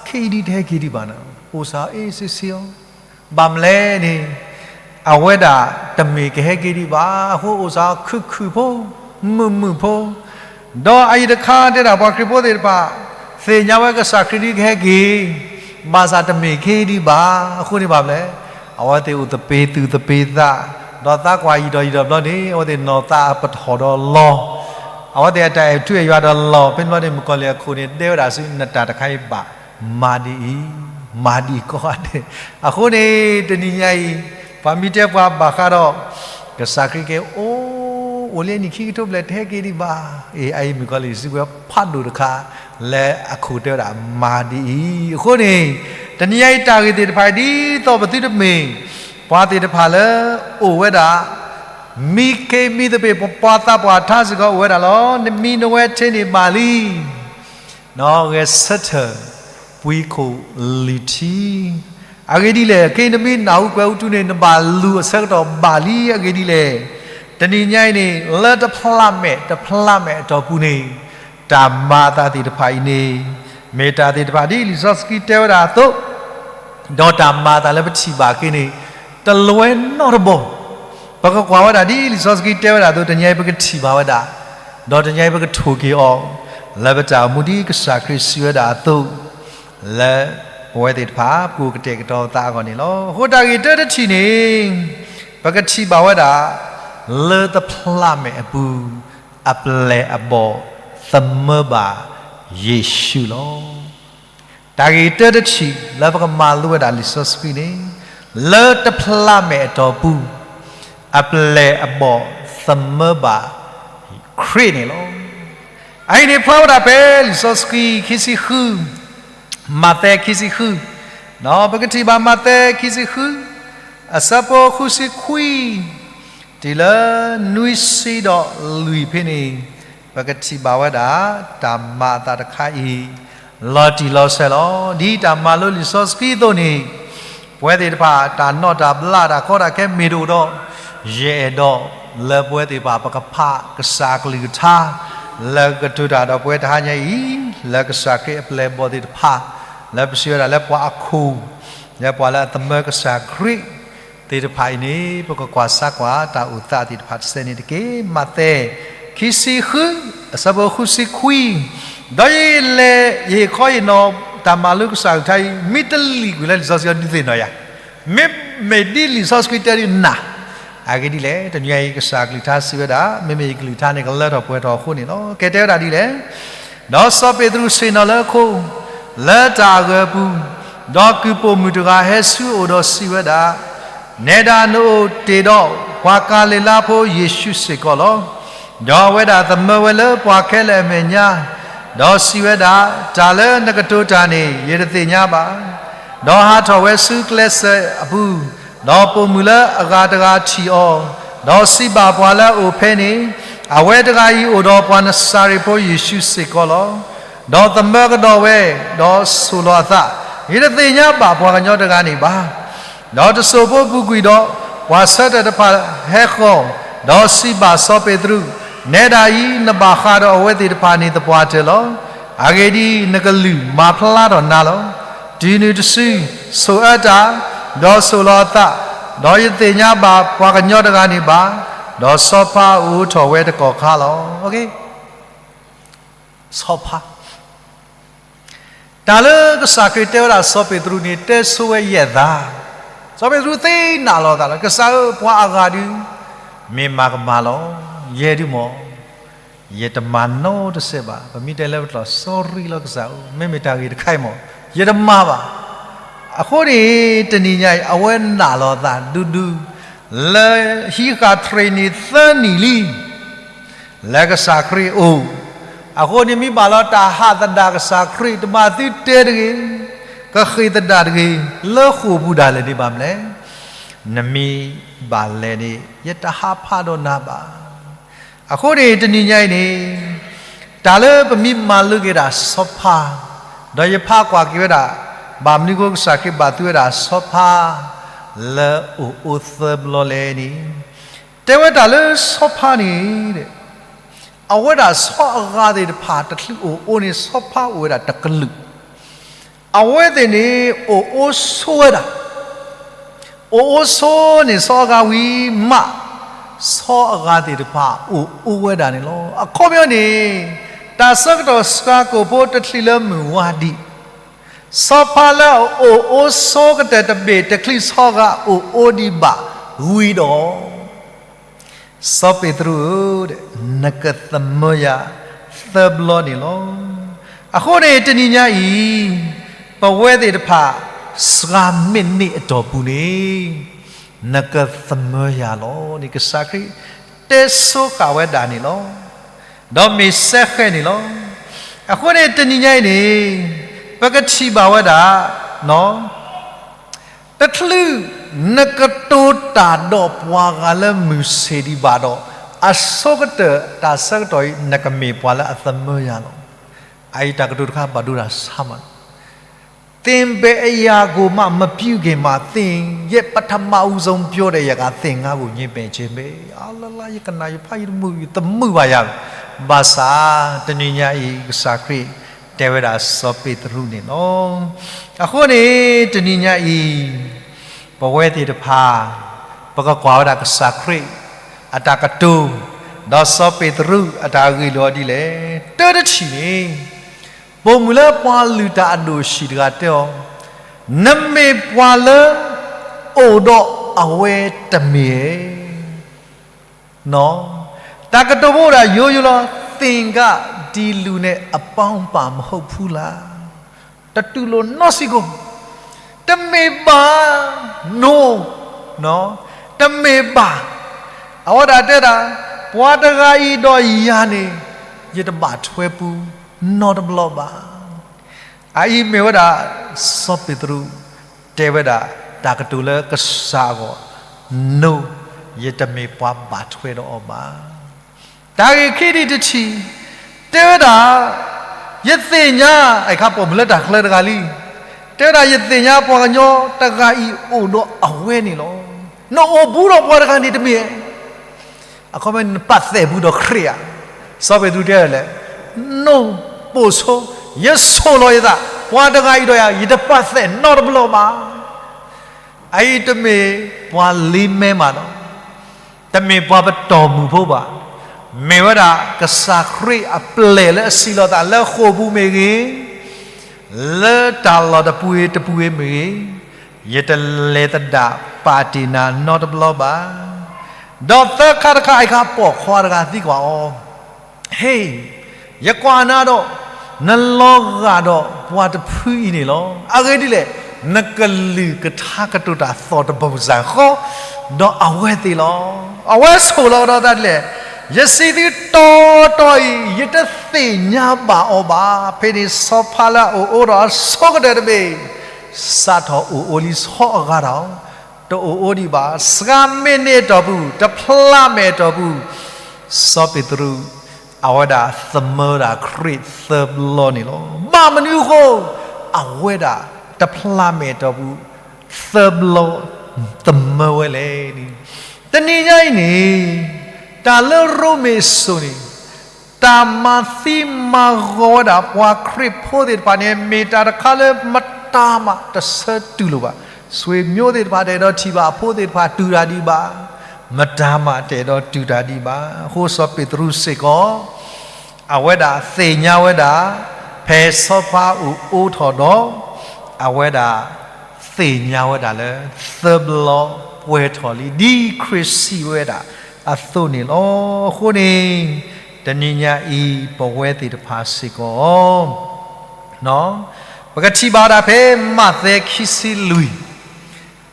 ခဲအံၤဒ်တဟဲက့ၤဒံးဘၣ်န့ၣ်, အိၣ်စၢ်အ့ၣ်စ့ဆ့အီၤ, ဘၣ်မလဲၣ်န့ၣ်, အဝဲဒၣ်တမ့ၢ်ကဟဲက့ၤဒံးဘၣ်, အဃိအိၣ်စၢ်ခုၣ်ခုၣ်ဖိ, မုာ်မုာ်ဖိ, ဒီးအအံၤတခါတဲဒၣ်ပှၤခရံာ်ဖိသ့ၣ်တဖၣ်, သ့ၣ်ညါဝဲကစၢ်ခရံာ်ဒ်ကဟဲက့ၤ, ဘၣ်ဆၣ်တမ့ၢ်ကဟဲဒံးဘၣ်, အဃိန့ၣ်ဘၣ်မလဲၣ်, အဝဲသ့ၣ်အိၣ်သပ့ၤသူၣ်သပ့ၤသး, ဒီးသးကွၢ်ယံာ်ဒီးယံာ်ဒီးဘျီန့ၣ် အဝဲသ့ၣ်နီၢ်သးပထီၣ်ဒီးလီၤ, အဝဲသ့ၣ်အတၢ်အဲၣ်ထူအဲၣ်ယွၤဒီးလီၤ, ဖဲန့ၣ်ဘျီန့ၣ် မုၣ်ကီၤလံၢ်အခိၣ်န့ၣ် တဲဝဲဒၣ်ဆူနတၢ်တခါအံၤဘၣ်, မၤဒ်အံၤ, မၤဒ်အံၤကိးဂၤဒဲး, အဃိန့ၣ် တနံၤညါအံၤ, ပှၤမ့ၢ်တဲပှၤဘၣ်ဃးဒီး, ကစၢ်ခရံာ်က့ၤအိၣ်, အိၣ်လၢအနံၣ်ခံကထိဘျဲၣ်တဟဲက့ၤဒံးဘၣ်, အ့ၣ် အအံၤမုၣ်ကီၤလံၢ်စုကဝဲၤဖးဒိၣ်တခါ, လၢအခိၣ်တဲဝဲဒၣ်မၤဒ်အံၤ, အဃိန့ၣ်, တနံၤညါအံၤတၢ်ဂ့ၢ်သ့ၣ်တဖၣ်အံၤဒ်သိးပသုတမ့ၢ်, ပှၤသ့ၣ်တဖၣ်လၢ, အိၣ်ဝဲဒၣ်, မံခ့မံသပ့ၤ ပှၤသးပှၢ်ထါစ့ၢ်ကီးအိၣ်ဝဲဒၣ်လီၤ, နမံနဝဲထဲန့ၣ်ဘၣ်လံ ဂဲၤဆၢထၢၣ်, ပှံခိၣ်လံၤထံ, အဂ့ၢ်ဒ်လဲၣ်, ခဲအံၤနမ့ၢ်နၢ်ဟူကွဲၤဟူးထူန့ၣ် နဘၣ်လူၤအဆၢကတီၢ်ဘၣ်လံ. အဂ့ၢ်ဒ်လဲၣ်, တနံၤညါအံၤန့ၣ် လၢတဖျးမဲာ်တဖျးမဲာ်အတီၢ်ပူၤန့ၣ် တၢ်မၤအသးသ့ၣ်တဖၣ်အံၤန့ၣ် မ့ၢ်တၢ်သ့ၣ်တဖၣ်ဒ်လံာ်စီဆှံတဲဝဲဒၣ်အသိး, ဒီးတၢ်မၤအသးလၢပထံၣ်ဘၣ်က့ၤန့ၣ် တလွဲနီတဘီ. ပကကွၢ်ဝဲဒၣ်ဒ်လံာ်စီဆှံတဲဝဲဒၣ်အသိး တနံၤအံၤပကထံၣ်ဘၣ်ဝဲဒၣ်, ဒီးတနံၤအံၤပကထိၣ်က့ၤအီၤ လၢပတၢ်အိၣ်မူဒ်ကစၢ်ခရံာ်စံးဝဲဒၣ်အသိး လၢပဝဲသ့ၣ်တဖၣ် ပကအိၣ်ကတဲာ်ကတီၤသးအဂီၢ်န့ၣ်လီၤ. အဃိတၢ်ဂ့ၢ်တၢတထံၣ်န့ၣ် ပကထံၣ်ဘၣ်ဝဲဒၣ် လၢတဖျးမဲာ်အပူၤ အပျဲၢ်အဘီၣ် သမၢဘၣ်ယ့ၣ်ၡူးလီၤ. တၢ်ဂ့ၢ်တၢတထံၣ်လၢပကမၤလိဝဲဒၣ်လံာ်စီဆှံန့ၣ် လၢတဖျးမဲာ်အတီၢ်ပူၤ အပျဲၢ်အဘီၣ်သမၢဘၣ်ခရံာ်န့ၣ်လီၤ. အအံၤန့ၣ်ဖျါဝဲဒၣ်ဖဲလံာ်စီဆှံခံဆံဃု, မးသဲခံဆံဃု, ပကထံၣ်ဘၣ်မးသဲခံဆံဃု အဆၢဖိဃုဆံခွံ တုၤလၢနွံဆံဒီးလွံၢ်ဖဲန့ၣ် ပကထံၣ်ဘၣ်ဝဲဒၣ် တၢ်မၤအသးတခါအံၤ လီၤတံၢ်လီၤဆဲးလီၤ. ဒ်တၢ်မၤလိလံာ်စီဆှံအသိးန့ၣ် ပဝဲသ့ၣ်တဖၣ် တၢ်နီၣ်တၢ်ဘျးတၢ်ကီတၢ်ခဲမ့ၢ်တအိၣ်ဒီး ယအဲၣ်ဒိးလၢပဝဲသ့ၣ်တဖၣ် ပကဖးကစၢ်အကလုၢ်ကထါ လၢကတိၤတၢ်ဒီးပဝဲတဟါညါအံၤ လၢကစၢ်ခရံာ်အပျဲၢ်အဘီၣ်သ့ၣ်တဖၣ် လၢပစံးဝဲဒၣ်လၢပှၤအခိၣ် လၢပှၤလၢအသမၢကစၢ်ခရံာ်သ့ၣ်တဖၣ်အံၤန့ၣ် ပကကွၢ်ဆၢကွၢ်တၢ်အိၣ်သးသ့ၣ်တဖၣ်တစဲးန့ၣ်တက့ၢ်. မးသဲ ခံဆံဃု အဆၢဖိဃုဆံခွံ, ဒီးယလဲၤ ယဟ့ၣ်ခီဟ့ၣ်နီၤ တၢ်မၤလိကစၢ်ကလုၢ်ကထါအံၤ မ့ၢ်တလံာ်ကွံာ်လၢလံာ်စီဆှံ ဒုးသ့ၣ်နီၣ်ယၤ, မ့မ့ၢ်ဒ်လံာ်စီဆှံတဲဒ်နၤ, အဂ့ၢ်ဒ်လဲၣ်, တနံၤအံၤကစၢ်ကလုၢ်ကထါစံးဝဲဒၣ် မ့မ့ၢ်ယကလုၢ်ကထါန့ၣ် ကလၢထီၣ်ပှဲၤထီၣ်အဃိန့ၣ်လီၤ. ကဲတဲဝဲဒၣ်ဒ်လဲၣ် ဒီးစီၤပ့းတရူးဆ့ၣ်နီၤလၢခိ လၢတၢ်အဂၢၤအပူၤ, ဒီးကုၢ်ပိာ်မုၣ်တဂၤဟဲဆူအအိၣ်ဒီးစံးဝဲဒၣ်, နဲဒၣ်နအိၣ်တ့ၢ်ဒီးပှၤကၤလံၤလါဖိယ့ၣ်ၡူးစ့ၢ်ကီးလီၤ. ဒီးအဝဲဒၣ်သမၢဝဲလၢပှၤခဲလၢာ်အမဲာ်ညါ, ဒီးစံးဝဲဒၣ်, တၢ်လၢနကတိၤတၢ်န့ၣ် ယတသ့ၣ်ညါဘၣ်. ဒီးဟးထီၣ်ဝဲဆူကျဲစၢၤအပူၤ, ဒီးပိာ်မုၣ်လၢအဂၤတဂၤထံၣ်အီၤ, ဒီးစံးဘၣ်ပှၤလၢအအိၣ်ဖဲန့ၣ်, အဝဲတဂၤအံၤအိၣ်ဒီးပှၤနစၤရ့းဖိယ့ၣ်ၡူးစ့ၢ်ကီးလီၤ. ဒီးသမၢကဒီးဝဲ, ဒီးဆိၣ်လီၤအသး, ယတသ့ၣ်ညါဘၣ်ပှၤကညီတဂၤန့ၣ်ဘၣ်. ဒီးတစိၢ်ဖိပူၤကွံာ်ဒီး, ပှၤဆၢထၢၣ်တဖၣ်ဟဲဃီၤ, ဒီးစံးဘၣ်စီၤပ့းတရူး, နဲဒၣ်အံၤ နဘၣ်ဃးဒီးအဝဲသ့ၣ်တဖၣ်န့ၣ်သပှၢ်တၢၢ်လီၤ. အဂ့ၢ်ဒ်အံၤ, နကလုၢ်မၤဖျါထီၣ်နၤလီၤ. တုၤနုၤတစု, ဆိၣ်အၢတၢ်, ဒီးဆိၣ်လီၤအသး, ဒီးယတသ့ၣ်ညါဘၣ်ပှၤကညီတဂၤန့ၣ်ဘၣ်. ဒီးဆီဖါအိးထီၣ်ဝဲတကီၢ်ခါလီၤ. ဆီဖါ တၢ်လၢကစၢ်ခရံာ်တဲဝဲဒၣ်စီၤပ့းတရူးန့ၣ် တဲဆိဝဲယဲၢ်သး, စီၤပ့းတရူးသ့ၣ်နာ်လီၤသးလီၤ, ကစၢ်ဧၢ, ပှၤအဂၤဒုး မ့ၢ်မၤကမၣ်လီၤ. ယဲဒုးမ့ၢ် ယတမၤနီတစဲးဘၣ်. ပမ့ၢ်တဲလၢပကျိာ် sorry လီၤကစၢ်ဧၢ, မ့မ့ၢ်တၢ်ဂ့ၢ်တခါအံၤမ့ၢ် ယတမၤဘၣ်. အဃိန့ၣ် တနံၤညါအံၤ အဝဲနာ်လီၤသးဒူဒူ လၢဟံးဃာ်တြဲၤန့ၣ်သၢနံၣ်လံ လၢကစၢ်ခရံာ်အအိၣ်. အဃိန့ၣ်မ့ၢ်ဘၣ်လီၤတၢ်ဟးသဒၣ်ကစၢ်ခရံာ် တဘၣ်သုတဲတဂ့ၤ, ကဃ့ၢ်သဒၣ်တဂ့ၤ, လၢဃိာ်ပူၤဒၣ်လဲာ်န့ၣ်ဘၣ်မနုၤလဲၣ်. နမ့ၢ်ဘၣ်လဲၤန့ၣ် ယတဟးဖးဒီးနၤဘၣ်. အဃိန့ၣ် တနံၤညါအံၤန့ၣ် တၢ်လၢပမ့ၢ်မၤလိက့ၤဒၣ်ဆီဖါ, ဒီးယဖးကွၢ်က့ၤဝဲဒၣ် ဘၣ်မနုၤအဃိကစၢ်ခရံာ်ဘၣ်သုဝဲဒၣ်ဆီဖါ လၢအိၣ်အိၣ်သၢဘျီလဲၣ်န့ၣ် တဲဝဲတၢ်လၢဆီဖါန့ၣ် အဝဲဒၣ်ဆီအဂၤသ့ၣ်တဖၣ်တချုးအိၣ်အိၣ်န့ၣ် ဆီဖါအိၣ်ဝဲဒၣ်တကလုာ် အဝဲသ့ၣ်န့ၣ် အိၣ်အိၣ်ဆိးဝဲဒၣ်, အိၣ်အိၣ်ဆိးန့ၣ် ဆီအဂၤဝံၤမး, ဆီအဂၤသ့ၣ်တဖၣ်အိၣ်အိၣ်ဝဲဒၣ်န့ၣ်လီၤ. အခီပညီန့ၣ် တၢ်ဆၢကတီၢ်စှၤကိာ်ဖိတချုးလၢမုၢ်ဝါဒံး, ဆီဖါလၢအအိၣ်အိၣ်ဆိးကတၢၢ်တဘ့ၣ်တချုးဆီအဂၤအိၣ်အိၣ်ဒံးဘၣ်ဝံၤဒီး စီၤပ့းတရူးဧၢ, နကသမၢယၤသၢဘျီန့ၣ်လီၤ. အဃိန့ၣ် တနံၤညါအံၤ ပဝဲသ့ၣ်တဖၣ် စှၤမံးနံးအတီၢ်ပူၤန့ၣ် နကသမၢယၤလီၤန့ၣ် ကစၢ်ခရံာ်တဲဆိဃာ်ဝဲဒၣ်န့ၣ်လီၤ. ဒီးမ့ၢ်စဲဃဲန့ၣ်လီၤ. အဃိန့ၣ် တနံၤညါအံၤန့ၣ် ပကထံၣ်ဘၣ်ဝဲဒၣ် တချုး နကတိၤတၢ်ဒီးပှၤဂၤလၢမုၢ်ဆ့ၣ်ဒံးဘၣ်ဒီး အဆိကတၢၢ်တၢ်ဆၢကတီၢ်အံၤ နကမ့ၢ်ပှၤလၢအသမၢယၤလီၤ. အအံၤတၢ်ကတိၤတခါဘၣ်ဒိတၢ်ဆါမးလီၤ. သင်ဘယ်အရာကိုမှ မပြုခင်မှာ သင်ရဲ့ပထမဦးဆုံးပြောတဲ့ အရာက သင်ငါ့ကို ငြင်းပယ်ခြင်းပဲ. အလလါ ယကနၣ်ယဖးယတမုာ် ယတမုာ်ဘၣ်ယၤ, ဘၣ်ဆၣ် တနံၤညါအံၤ ကစၢ်ခရံာ်တဲဝဲဒၣ်စီၤပ့းတရူးန့ၣ်လီၤ. အဃိန့ၣ် တနံၤညါအံၤ ပဝဲသ့ၣ်တဖၣ် ပကကွၢ်ဝဲဒၣ်ကစၢ်ခရံာ်အတၢ်ကတိၤ, ဒီးစီၤပ့းတရူးအတၢ်ဂ့ၢ်လိာ်ဒ်လဲၣ်. တၢတထံၣ်န့ၣ် ပိာ်မုၣ်လၢပှၤလုၢ်တၢ်အဒိၣ်အဆံးတဂၤတဲအီၤ, နမ့ၢ်ပှၤလၢအိၣ်ဒီးအဝဲတမ့ၢ်ဧါ. တၢ်ကတိၤဖိအိၣ်ဒၣ်ယိယိလီၤ, သင်ကဒီးလူနဲ့အပေါင်းအပါမဟုတ်ဘူးလား. တတူၢ်လိာ်နီတစဲးဖိ, တမ့ၢ်ဘၣ်, no, တမ့ၢ်ဘၣ်. အဝဲဒၣ်တဲဒၣ်, ပှၤတဂၤအံၤဒီးယၤန့ၣ် ယတဘၣ်ထွဲပူၤနီတဘျီဘၣ်. အအံၤမ့ၢ်ဝဲဒၣ် စီၤပ့းတရူး တဲဝဲဒၣ် တၢ်ကတိၤလၢကစၢ်အဂီၢ်, no, ယတမ့ၢ်ပှၤဘၣ်ထွဲဒီးအီၤဘၣ်. တၢ်ဂ့ၢ်ခံထံၣ်တထံၣ် တဲဝဲဒၣ်, ယသ့ၣ်ညါ, အခါပိာ်မုၣ်လၢတၢ်ချၢတဂၤလံ, တဲဝဲဒၣ် ယသ့ၣ်ညါပှၤကညီတဂၤအံၤအိၣ်ဒီးအဝဲန့ၣ်လီၤ. နအိၣ်ဘူးဒီးပှၤတဂၤန့ၣ်တမ့ၢ်ဧါ. အခီပညီနပာ်သးဘူးဒီးခရံာ်ဧါ. စီၤပ့းတရူးတဲဒ်လဲၣ်, no, ပိာ်ဆိ, ယဆိၣ်လီၤယသး, ပှၤတဂၤအံၤဒီးယၤ ယတပာ်သးနီတဘျီဘၣ်. အအံၤတမ့ၢ်ပှၤလံမဲမးနီၤ, တမ့ၢ်ပှၤပတီၢ်မုၢ်ဖိဘၣ်, မ့ၢ်ဝဲဒၣ်ကစၢ်ခရံာ်အပျဲၢ်လၢအစံးလီၤသးလၢဃိာ်ပူၤမ့ၢ်ဂ့ၤ, လၢတၢ်လီၢ်တပူၤဂ့ၤတပူၤဂ့ၤမ့ၢ်ဂ့ၤ, ယတလဲၤသဒၣ်ပာ်တ့ၢ်နၤနီတဘျီဘၣ်. ဒီးသၢခါတခါ အခါပိာ်ခွါတဂၤသံကွၢ်အီၤ, ဟ့ၣ်, ယကွၢ်နၤဒီး နလီၤဂာ်ဒီးပှၤတဖုအံၤန့ၣ်လီၤ. အဂ့ၢ်ဒ်လဲၣ်, နကလုၢ်ကထါကတိၤတၢ်သီၣ်တဘီၣ်စၢ်ဃီ ဒီးအဝဲသ့ၣ်လီၤ. အဝဲဆိၣ်လီၤကဒီးသးဒ်လဲၣ်, ယစံးသုတီတီအံၤ ယတသ့ၣ်ညါဘၣ်အီၤဘၣ်. ဖဲန့ၣ် ဆီဖါလၢအအိၣ်အိၣ်ဒီးအဆိကတၢၢ်တဘ့ၣ် စးထီၣ်အိၣ်အိၣ်လံဆီအဂၤဒီး တအိၣ်အိၣ်ဒံးဘၣ်. စှၤမ့ၢ်န့ၢ်အတီၢ်ပူၤ, တဖျးမဲာ်အတီၢ်ပူၤ, စီၤပ့းတရူး အဝဲဒၣ်သမၢဝဲဒၣ်ခရံာ်သၢဘျီန့ၣ်လီၤ. ဘၣ်မနုၤအဃိ, အဝဲဒၣ်တဖျးမဲာ်အတီၢ်ပူၤ သၢဘျီသမၢဝဲလဲၣ်န့ၣ်, တနံၤညါအံၤန့ၣ် တၢ်လၢရိမ့ၤစိၤန့ၣ် တၢ်မၤသံမၤဂီၤဝဲဒၣ်ပှၤခရံာ်ဖိသ့ၣ်တဖၣ်န့ၣ် မ့ၢ်တၢ်တခါလၢမတၤမးတဆၢတူၢ်လိာ်ဘၣ်. ဆွေမျိုးသ့ၣ်တဖၣ်တအဲၣ်ဒိးထံၣ်ဘၣ်, အဖိသ့ၣ်တဖၣ်တူၢ်တၢ်ဒံးဘၣ်, မတၤမးတအဲၣ်ဒိးတူၢ်တၢ်ဒံးဘၣ်. အဃိစီၤပ့းတရူးစ့ၢ်ကီး အဝဲဒၣ်သ့ၣ်ညါဝဲဒၣ် ဖဲဆီဖါအိၣ်အိၣ်ထီၣ်ဒီး အဝဲဒၣ်သ့ၣ်ညါဝဲဒၣ်လၢ သၢဘျီပှဲၤထီၣ်လံ ဒ်ခရံာ်စံးဝဲဒၣ်အသိးန့ၣ်လီၤ. အဃိန့ၣ် တနံၤညါအံၤ ပဝဲသ့ၣ်တဖၣ်စ့ၢ်ကီး ပကထံၣ်ဘၣ်ဝဲဒၣ်ဖဲမးသဲခံဆံလွံၢ်,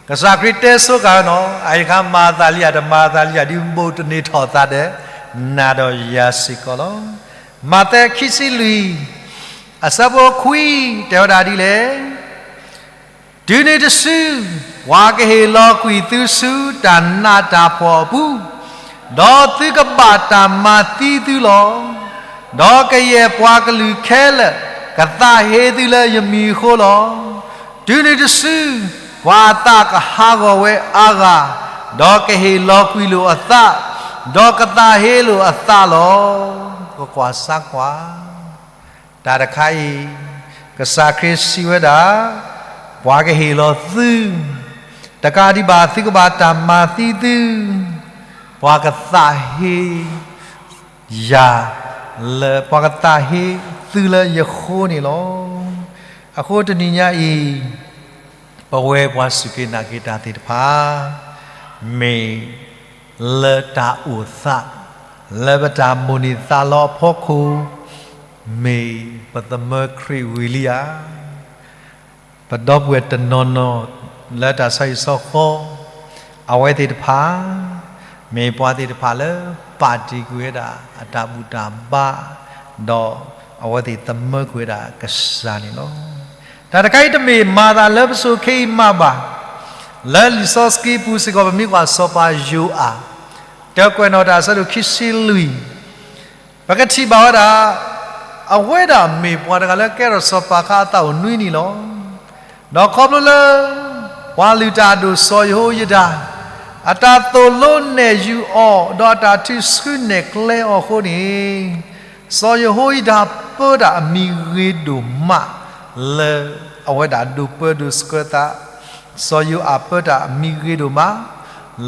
ကစၢ်ခရံာ်တဲဆိကမိၣ်နီၤ, အအံၤအခါမၤအသးလံဧါ တမၤအသးလံဧါ ဒ်ဘိးတန့ၢ်ထီၣ်သးဒီး နၤဒီးယၤစ့ၢ်ကီးလီၤ. မးသဲခံဆံလွံၢ် အဆၢဖိခွံ တဲဝဲဒၣ်ဒ်လဲၣ်, တုၤနုၤတစု ပှၤကဟ့ၣ်လီၤကွံာ်သုဆူတၢ်နးတၢ်ဖှီၣ်အပူၤ, ဒီးသုကဘၣ်တၢ်မၤသံသုလီၤ. ဒီးကယဲၢ်ပှၤကလုာ်ခဲလၢာ် ကသးဟ့သုလၢယမံၤအဃိလီၤ. တုၤနုၤတစု ပှၤအသးကဟးဂီၤဝဲအါဂၤ, ဒီးကဟ့ၣ်လီၤကွံာ်လိာ်အသး, ဒီးကသးဟ့လိာ်အသးလီၤ. ကကွၢ်စၢ်ကွၢ် တၢ်တခါအံၤ ကစၢ်ခရံာ်စံးဝဲဒၣ်, ပှၤကဟ့ၣ်လီၤသု, တကးဒံးဘၣ် သုကဘၣ်တၢ်မၤသံသု, ပှၤကသးဟ့ယၤ လၢပှၤကသးဟ့သုလၢယဃိန့ၣ်လီၤ. အဃိတနံၤညါအံၤ ပဝဲပှၤစူၢ်က့ၤနာ်က့ၤတၢ်သ့ၣ်တဖၣ် မ့ၢ်လၢတၢ်အိၣ်သး လၢပတၢ်မိၣ်န့ၢ်သးလီအဖီခိၣ် မ့ၢ်ပသမၢခရံာ်ဝံၤလံဧါ. ပဒီပုၢ်ဝဲၢ်တနီၤနီၤလၢတၢ်ဆီဟံၣ်ဆီဃီ အဝဲသ့ၣ်တဖၣ် မ့ၢ်ပှၤသ့ၣ်တဖၣ်လၢ ပာ်တ့ၢ်ကွံာ်ဝဲဒၣ်အတၢ်ဘူၣ်တၢ်ဘါ ဒီးအဝဲသ့ၣ်သမၢကွံာ်ဝဲဒၣ်ကစၢ်န့ၣ်လီၤ. တၢ်တခါအံၤတမ့ၢ်မၤသးလၢပစိၤခဲအံၤမးဘၣ်. လၢလံာ်စီဆှံပူၤစ့ၢ်ကီး ပမ့ၢ်ကွၢ်စီၤပၤယိၤအၤ တၢ်ကွဲးနီၣ်တၢ်အဆၢဒိၣ်ခံဆံလွံၢ် ပကထံၣ်ဘၣ်ဝဲဒၣ် အဝဲဒၣ်မ့ၢ်ပှၤတဂၤလၢကဲထီၣ်စီၤပၤအခါအသးအိၣ်နွံနံၣ်လီၤ. ဒီးခီဖျိလၢ ပှၤလုၢ်တၢ်အဒိၣ်စီၤယဟိယဒၤ အတၢ်သိၣ်လိနဲၣ်ယုာ်အီၤ ဒီးအတၢ်ထုးဆှုနဲၣ်ကျဲအီၤအဃိန့ၣ်, စီၤယဟိယဒၤပၢတၢ်အမံၤဂ့ၤဒိၣ်မး လၢအဝဲဒၣ်ဒိၣ်ပၢဒိၣ်ဆှၢသး, စီၤယိၤအၤပၢတၢ်အမံၤဂ့ၤဒိၣ်မး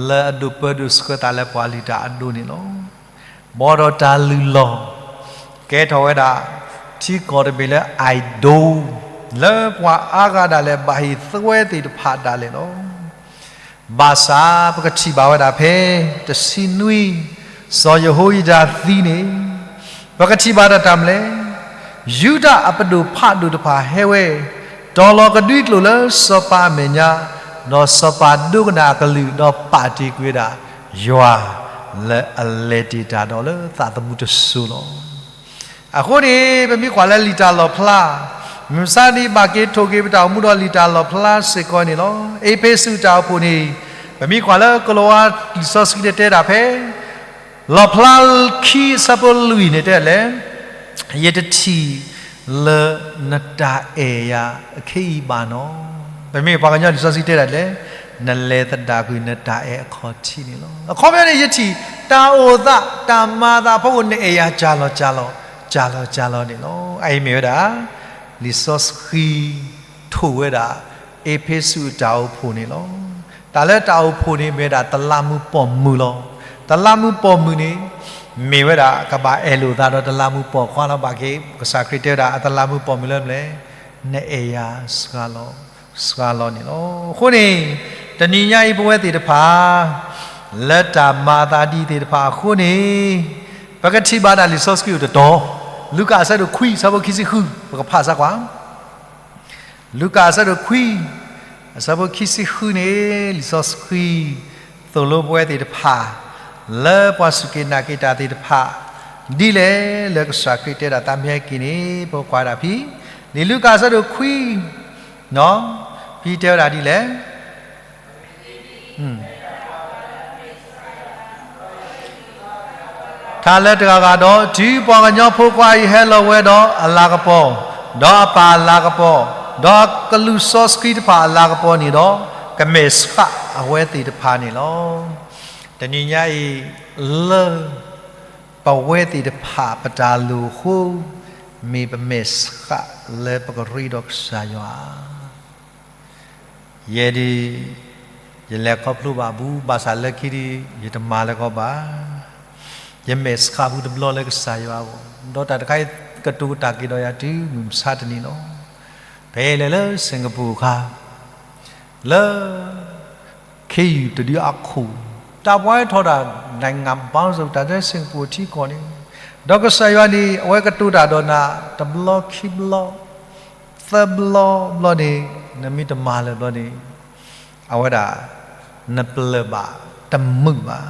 လၢအဒိၣ်ပၢဒိၣ်ဆှၢသးလၢပှၤလုၢ်တၢ်အဒိၣ်န့ၣ်လီၤ. ဘၣ်ဒီးတၢ်လုၢ်လီၢ် ကဲထီၣ်ဝဲဒၣ် ထံကီၢ်တဘ့ၣ်လၢ idol လၢပှၤအါဂၤဒၣ်လဲာ် ဘၣ်ဟ့ၣ်သွဲသ့ၣ်တဖၣ်ဒၣ်လဲာ်လီၤ. ဘၣ်ဆၣ်ပကထံၣ်ဘၣ်ဝဲဒၣ်ဖဲ တဆံနွံ စီၤယဟိယဒၤသံန့ၣ်, ပကထံၣ်ဘၣ်တၢ်တၢ်မနုၤလဲၣ်. ယူဒၤအပဒိၣ်ဖးဒိၣ်တဖၣ်ဟဲဝဲ, တီၤလီၤကဒွံကျိာ်လၢစီၤပၤအမဲာ်ညါ, ဒီးစီၤပၤဒိကနၣ်အကလုၢ်, ဒီးပာ်တ့ၢ်ကွံာ်ဝဲဒၣ် ယွၤလၢအလဲၤတ့ၢ်တၢ်ဒီးလၢသးသမူတစိၤလီၤ. အဃိန့ၣ် ပမ့ၢ်ကွၢ်လၢလံာ်တၢ်လီၣ်ဖျါ, မုၢ်မဆါတနံၤဘၣ်က့ၤထိၣ်က့ၤပတၢ်အိၣ်မူဒီးလံာ်တၢ်လီၣ်ဖျါစ့ၢ်ကီးန့ၣ်လီၤ. အ့းဖ့းစူးတၢ်အိၣ်ဖှိၣ်န့ၣ် ပမ့ၢ်ကွၢ်လၢကလံးဝါလံာ်စီဆှံန့ၣ်တဲဒၣ်ဖဲ လီၣ်ဖျါခံအဆၢဖိလွံၢ်န့ၣ်တဲလဲၣ်, ယတထံၣ်လၢနတၢ်အဲၣ်ယၤအခ့အံၤဘၣ်နီၤ. ပမ့ၢ်ပှၤကညီလံာ်စီဆှံတဲဒၣ်လဲၣ်, နလဲၤသဒၣ်ကွံာ်နတၢ်အဲၣ်အခီၣ်ထံးန့ၣ်လီၤ. အခီပညီန့ၣ် ယထံၣ်တၢ်အိၣ်သးတၢ်မၤသးအဖီခိၣ် နအဲၣ်ယၤကၢ်လီၤကၢ်လီၤ ကၢ်လီၤကၢ်လီၤန့ၣ်လီၤ. အအံၤမ့ၢ်ဝဲဒၣ် လံာ်စီဆှံ ထိၣ်ဝဲဒၣ် အ့းဖ့းစူးအတၢ်အိၣ်ဖှိၣ်န့ၣ်လီၤ. တၢ်လၢတၢ်အိၣ်ဖှိၣ်န့ၣ်မ့ၢ်ဝဲဒၣ်တလးမူပိာ်မုၣ်လီၤ. တလးမူပိာ်မုၣ်န့ၣ် မ့ၢ်ဝဲဒၣ်ကဘၣ်အဲၣ်လိာ်သးဒီးတလးမူပိာ်ခွါလီၤ. ဘၣ်က့ၤ ကစၢ်ခရံာ်တဲဝဲဒၣ်အတလးမူပိာ်မုၣ်လၢမနုၤလဲၣ်, နအဲၣ်ယၤစှၤလီၤ စှၤလီၤန့ၣ်လီၤ. အဃိန့ၣ် တနံၤညါအံၤပဝဲသ့ၣ်တဖၣ် လၢတၢ်မၤအသးဒ်အံၤသ့ၣ်တဖၣ်အဃိန့ၣ်, ပကထံၣ်ဘၣ်ဒၣ်လံာ်စီဆှံအိၣ်တတီၤ, လူၤကၣ်အဆၢဒိၣ်ခွံ အဆၢဖိခံဆံဃု ပကဖးစၢ်ကွၢ် လူၤကၣ်အဆၢဒိၣ်ခွံ အဆၢဖိခံဆံဃုန့ၣ် လံာ်စီဆှံ သိၣ်လိပဝဲသ့ၣ်တဖၣ် လၢပှၤစူၢ်က့ၤနာ်က့ၤတၢ်သ့ၣ်တဖၣ် ဒ်လဲၣ်လၢကစၢ်ခရံာ်တဲဒၣ်သးမ့ၢ်ဟဲက့ၤန့ၣ် ပကွၢ်ဒၣ်ဖဲ လံာ်လူၤကၣ်အဆၢဒိၣ်ခွံ ဖဲတဲဝဲဒၣ်ဒ်လဲၣ် ထါလၢတဂၤဂၤဒီး တုၤပှၤကညီဖိခွါအံၤဟဲလီၤဝဲဒီးအလၤကပီၤ, ဒီးအပၢ်အလၤကပီၤ, ဒီးကလူးစီဆှံတဖၣ်အလၤကပီၤန့ၣ်ဒီး, ကမဲာ်ဆှးအဝဲသ့ၣ်တဖၣ်န့ၣ်လီၤ. တနံၤညါအံၤ လၢ ပဝဲသ့ၣ်တဖၣ်ပတၢ်လိၣ်အဃိ, မ့ၢ်ပမဲာ်ဆှးလၢပကရ့ဒီးကစၢ်ယွၤ ယဲဒၣ် ယလဲၤခီဖျိဘၣ်ဘူး ဘၣ်ဆၣ်လၢခံဒု ယတမၤလၢၤကီးဘၣ်. ယမဲာ်ဆှးဘူးတဘျီလၢကစၢ်ယွၤအဂီၢ်, ဒီးတၢ်တခါအံၤကတိၤတၢ်က့ၤဒီးယၤတုၤမုၢ်မဆါတနံၤလီၤ. ဖဲလဲၤလၢစ့ၣ်ကပူၤအခါ လၢ ခ့ယုၢ်တဒုအခိၣ်, တၢ်ပှၤဟဲထီၣ်တၢ် နိုင်ငံပေါင်းစုံ တၢ်လၢစ့ၣ်ကပူၤထံကီၢ်န့ၣ်, ဒီးကစၢ်ယွၤန့ၣ် အဝဲကတိၤတၢ်ဒီးနၤ တဘျီခံဘျီ သၢဘျီဘျီန့ၣ်, နမ့ၢ်တမၤလၢၤဘျီန့ၣ် အဝဲဒၣ် နပျၢၢ်ဘၣ်တမုာ်ဘၣ်.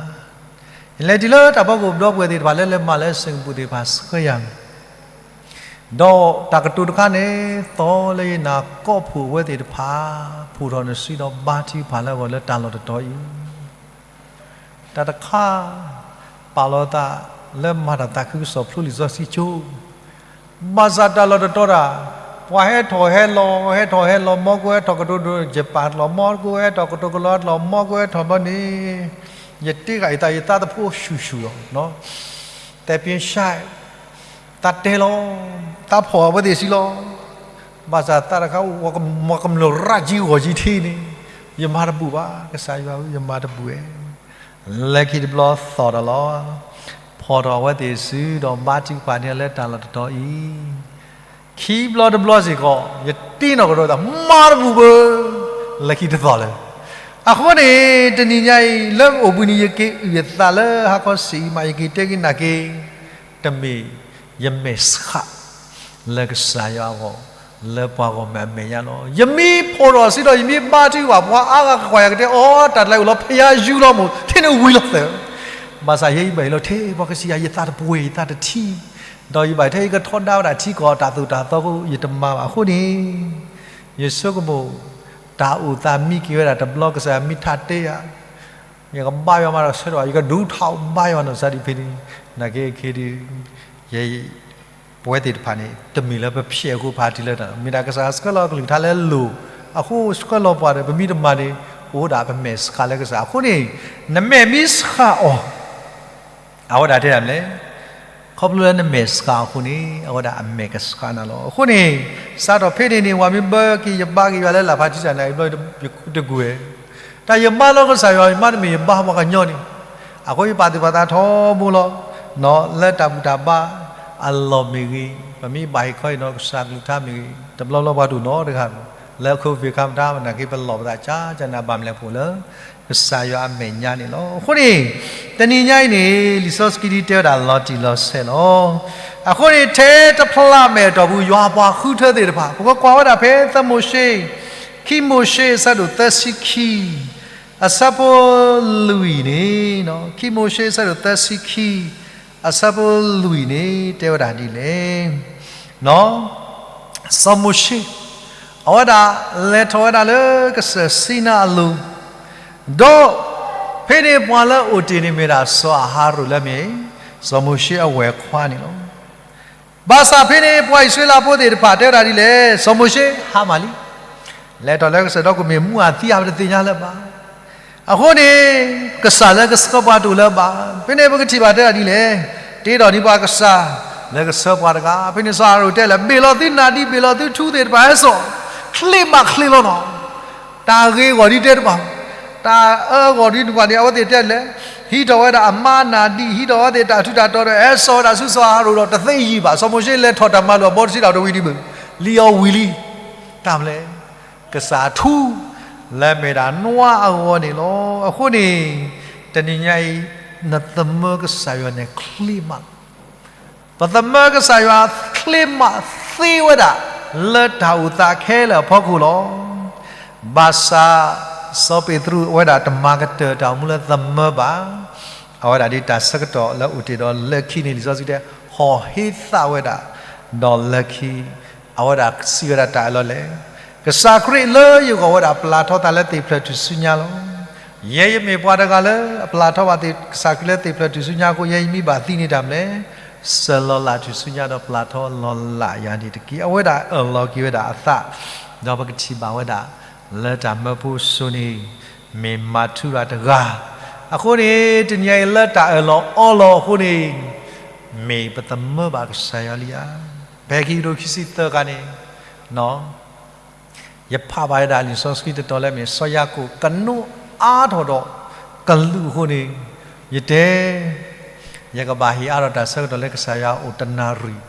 ယလဲၤတုၤလၢတၢ်ဖီခိၣ်ဘျီပှဲၤသ့ၣ်တဖၣ်လၢလဲၤမၤလၢစ့ၣ်ကပူၤသ့ၣ်တဖၣ်ဆှၢယၤန့ၣ် ဒီးတၢ်ကတိၤတခါန့ၣ် သီလၢယနၢ်ကီၢ်ဖိဝဲသ့ၣ်တဖၣ် ဖှိၣ်ထီၣ်နစုဒီးဘါထုကဖၣ်လၢအဂီၢ်လၢတၢ်လီၢ်တတီၤအံၤ, တၢ်တခါ ပာ်လီၤသးလၢမၤတၢ်သးခုကစီၣ်ဖျိလံာ်စီဆှံကၠိ, ဘၣ်ဆၣ်တၢ်လီၢ်တတီၤတၢ် ပှၤဟဲထီၣ်ဟဲလီၤ ဟဲထီၣ်ဟဲလီၤ မ်ကဟဲထီၣ်ကတိၤဒိ ယပာ်တလီၤ မ်ကဟဲထီၣ်ကတိၤကလီတလီၤ မ်ကဟဲထီၣ်ဘျီန့ၣ် ယတ့ဃာ်ယသး ယသးသဖှိၣ်ဆူၣ်ဆူၣ်လီၤ. သဲပ့ၤဆဲး သးတဲလီၤ, သးဖီၣ်အဝဲသ့ၣ်စုလီၤ. ဘၣ်ဆၣ်သးတခါ ကမျၢၢ်ရးကံဂီၢ်ကံထံန့ၣ်, ယမၤတဘူၣ်ဘၣ် ကစၢ်ယွၤဧၢ ယမၤတဘူၣ်ဧဲ. လၢခံတဘျီသီၣ်ဒီးလီၤ, ဖီၣ်ထီၣ်အဝဲသ့ၣ်စုဒီးဘါထုကဖၣ်န့ၢ်လၢတၢ်လီၢ်တတီၤအံၤ ခံဘျီတဘျီစ့ၢ်ကီး ယတ့နီၢ်ကဒီးသး မၤတဘူၣ်ဘၣ်, လၢခံတသီၣ်လၢၤ. အဃိန့ၣ် တနံၤညါအံၤ လၢအိၣ်ဘှံးနံၤ ယက့ၤအုၣ်အသးလၢဟါခီဆံးအံၤမး ယက့ၤတဲက့ၤနာ်က့ၤ တမ့ၢ်ယမဲာ်ဆှးလၢကစၢ်ယွၤအဂီၢ် လၢပှၤဂီၢ်မုၢ်အမဲာ်ညါလီၤ. ယမ့ၢ်ဖှိၣ်ထီၣ်စုဒီး ယမ့ၢ်ဘါထုကဖၣ် ပှၤအါဂၤကကွၢ်ယၤကတဲ အိ တၢ်တလၢအံၤအိၣ်လီၤ ဖယါယူလီၤမး ထဲန့ၣ်ဝံၤလီၤသၢၣ်. ဘၣ်ဆၣ်ယဲယဘၣ်အံၤလီၤ ထဲပှၤကစံးယၤ ယသးတပှဲၤ ယသးတထံၣ်, ဒီးယဘၣ်ထဲယကထီဒါဝဲဒၣ်ထံကီၢ်တၢ်သိၣ်တၢ်သီအဃိ ယတမၤဘၣ်အဃိန့ၣ်, ယဆိကမိၣ် တၢ်အိၣ်သးမံက့ၤဝဲဒၣ်တဘျီ ကစၢ်ယွၤမ့ၢ်ထါတဲယၤ ယကဘါယွၤမးဒီးဆၢထၢၣ် ယကဒုးထီၣ်ဘါယွၤနီၢ်စၢ်ဒံးဖဲန့ၣ်, နာ်က့အခ့ဒုး ယ ပဝဲသ့ၣ်တဖၣ်န့ၣ် တမ့ၢ်လၢပဖျဲးအဃိဖးတံၢ်လၢတၢ် မ့ၢ်ဒၣ်ကစၢ်ယွၤဆှၢလီၤကလုၢ်ကထါလၢလိၤ အဃိဆှၢလီၤပှၤဒီး ပမ့ၢ်တမၤန့ၣ် အိၣ်ဒၣ်ပမဲာ်ဆှးလၢကစၢ်. အဃိန့ၣ် နမဲာ်မ့ၢ်ဆှးအီၤ အဝဲဒၣ်တဲဒၣ်မလဲၣ်. ခီဖျိလၢနမဲာ်ဆှးအဃိန့ၣ် အဝဲဒၣ်အမဲာ်ကဆှးနၤလီၤ. အဃိန့ၣ် စးထီၣ်ဖဲန့ၣ်န့ၣ် ဝဲမ့ၢ်ဘၢက့ၤယဘါက့ၤယွၤလၢလၢ်ဖးထံတၢ်န့ၣ် ဘျီတကွဲ တၢ်ယမါလီၤကစၢ်ယွၤ ယမါတမ့ၢ်ယဘါပှၤကညီန့ၣ်, အဃိယပာ်သူၣ်ပာ်သးထီဘိလီၤ. လၢတၢ်ဘူၣ်တၢ်ဘါအလီၢ်မ့ၢ်ဂ့ၤ, ပမ့ၢ်ဘၣ်ဟ့ၣ်ခီအံၤနီၤ ကစၢ်ကလုၢ်ကထါမ့ၢ်ဂ့ၤ, တဘျီဘျီပှၤတအိၣ်နီတဂၤဘၣ်, လၢအခိၣ်ဖံးခါမတၤ မနၤက့ပလီၢ်ပသးကၠၢ်ကၠၢ်န့ၣ် ဘၣ်မလဲၣ်ဖိလၢ ကစၢ်ယွၤအမဲာ်ညါန့ၣ်လီၤ. အဃိန့ၣ် တနံၤညါအံၤန့ၣ် လံာ်စီဆှံဒ်တဲဝဲဒၣ်လီၤတံၢ်လီၤဆဲးလီၤ. အဃိန့ၣ် ထဲတဖျးမဲာ်အတီၢ်ပူၤ ယွၤပှၤဃုထၢသ့ၣ်တဖၣ် ပကကွၢ်ဝဲဒၣ်ဖဲသမိၤၡ့ ခံမိၤၡ့အဆၢဒိၣ်သၢဆံခံ အဆၢဖိလွံၢ်န့ၣ်, ခံမိၤၡ့အဆၢဒိၣ်သၢဆံခံ အဆၢဖိလွံၢ်န့ၣ် တဲဝဲဒၣ်ဒ်လဲၣ်. စီၤမိၤၡ့ အဝဲဒၣ်လဲၤထီၣ်ဝဲဒၣ်လၢကစၢၢ်စံနါအလိၤ, ဒီးဖဲန့ၣ်ပှၤလၢအအိၣ်တ့ၢ်န့ၣ်မ့ၢ်ဒၣ်စီၤအၤဟရိၣ်လၢအမ့ၢ် စီၤမိၤၡ့အဝဲၢ်ခွါန့ၣ်လီၤ. ဘၣ်ဆၣ်ဖဲန့ၣ် ပှၤအံၣ်စရ့လးဖိသ့ၣ်တဖၣ်တဲဝဲဒၣ်ဒ်လဲၣ်, စီၤမိၤၡ့ဟါမၢ်လံ, လဲၤထီၣ်လၢကစၢၢ်ဒီးကမ့ၢ်မူအသံအါ ပတသ့ၣ်ညါလၢၤဘၣ်. အဃိန့ၣ် ကစၢ်လၢကဆှၢပှၤတအိၣ်လၢၤဘၣ်. ဖဲန့ၣ်ပကထံၣ်ဘၣ်တဲဒၣ်ဒ်လဲၣ်, တ့ထီၣ်န့ၢ်ပှၤကစၢ်လၢကဆှၢပှၤတဂၤ. ဖဲန့ၣ်စီၤအၤဟရိၣ်တဲလၢ ဘ့ၣ်လီၤသုနၢ်ဒံး ဘ့ၣ်လီၤသုထူသ့ၣ်တဖၣ်ဟဲစိာ်, ချ့မးချ့လီၤနီၤ. တၢ်ဂ့ၤအဂီၢ်ဒ်တဲတဘၣ်, တၢ်အၢအဂီၢ်ဒ်န့ၣ်ဘၣ်န့ၣ် အဝဲသ့ၣ်တဲလဲၣ်, ဟံးထီၣ်ဝဲဒၣ်အမါနၢ်ဒံး ဟံးထီၣ်ဝဲသ့ၣ်တၢ်ထူးတၢ်တီၤဒီး ဟဲစိာ်ဝဲဒၣ်ဆူစီၤအၤဟရိၣ်ဒီးတသ့ယံာ်ဘၣ်. စီၤမိၤၡ့လဲၤထီၣ်တၢ်မၤလိာ်အဘီတဆံတၢ်တဝံၤဒံးဘၣ်, လံၣ်အီၣ်ဝံၤလံ. တၢ်မနုၤလဲၣ်, ကစၢ်ထူ လၢအမ့ၢ်ဒၣ်နွါအဂီၢ်န့ၣ်လီၤ. အဃိန့ၣ် တနံၤညါအံၤ နသမၢကစၢ်ယွၤန့ၣ်ချ့မး ပသမၢကစၢ်ယွၤချ့မးသ့ဝဲဒၣ် လၢတၢ်အိၣ်သးခဲလၢာ်အဖီခိၣ်လီၤ. ဘၣ်ဆၣ် စီၤပ့းတရူးအဝဲဒၣ်တမၤကတၢၢ်တၢ်အိၣ်မူလၢသမၢဘၣ်. အဝဲဒၣ်ဒ်တၢ်ဆၢကတီၢ်လၢအိၣ်တ့ၢ်ဒီးလၢခံန့ၣ် လံာ်စီဆှံတဲ ဟီၣ်ဟ့သးဝဲဒၣ် ဒီးလၢခံ အဝဲဒၣ်စံးဝဲဒၣ်တၢ်အၢၣ်လီၤလဲၣ်, ကစၢ်ခရံာ်လၢယဂီၢ်ဝဲဒၣ်ပျၢ်ထီသးလၢသ့ၣ်ဖျၢၣ်ထူၣ်စုညါလီၤ. ယဲယမ့ၢ်ပှၤတဂၤလၢအပျၢ်ထီဘၣ်ကစၢ်ခရံာ်လၢသ့ၣ်ဖျၢၣ်ထူၣ်စုညါအဃိ ယဲယမ့ၢ်ဘၣ်သံန့ၣ်တၢ်မနုၤလဲၣ်, စၢၤလီၤလးထူၣ်စုညါဒီးပျၢ်ထီလီၤလးယၤန့ၣ်တက့ၢ်. အဝဲဒၣ်အၢၣ်လီၤက့ၤဝဲဒၣ်အသး, ဒီးပကထံၣ်ဘၣ်ဝဲဒၣ် လၢတၢ်မၢဖိစိၤန့ၣ် မ့ၢ်မၤထူရၤတဂၤ, အဃိန့ၣ် တနံၤညါအံၤလၢတၢ်အၢၣ်လီၤအီလီၤအဃိန့ၣ် မ့ၢ်ပသမၢဘၣ်ကစၢ်ယွၤလံဧါ. ဖဲခံကထိခံဆံသၢခါန့ၣ် ယဖးဘၣ်ဝဲဒၣ်လံာ်စီဆှံတတီၤလၢမ့ၢ် စီၤယၤကိာ်ကနိးအါထီၣ်ဒီးကလူးအဃိန့ၣ် ယတဲ ယကဘၣ်ဟ့ၣ်အါထီၣ်တၢ်ဆၢကတီၢ်လၢကစၢ်ယွၤအိၣ်တနၣ်ရံၣ်,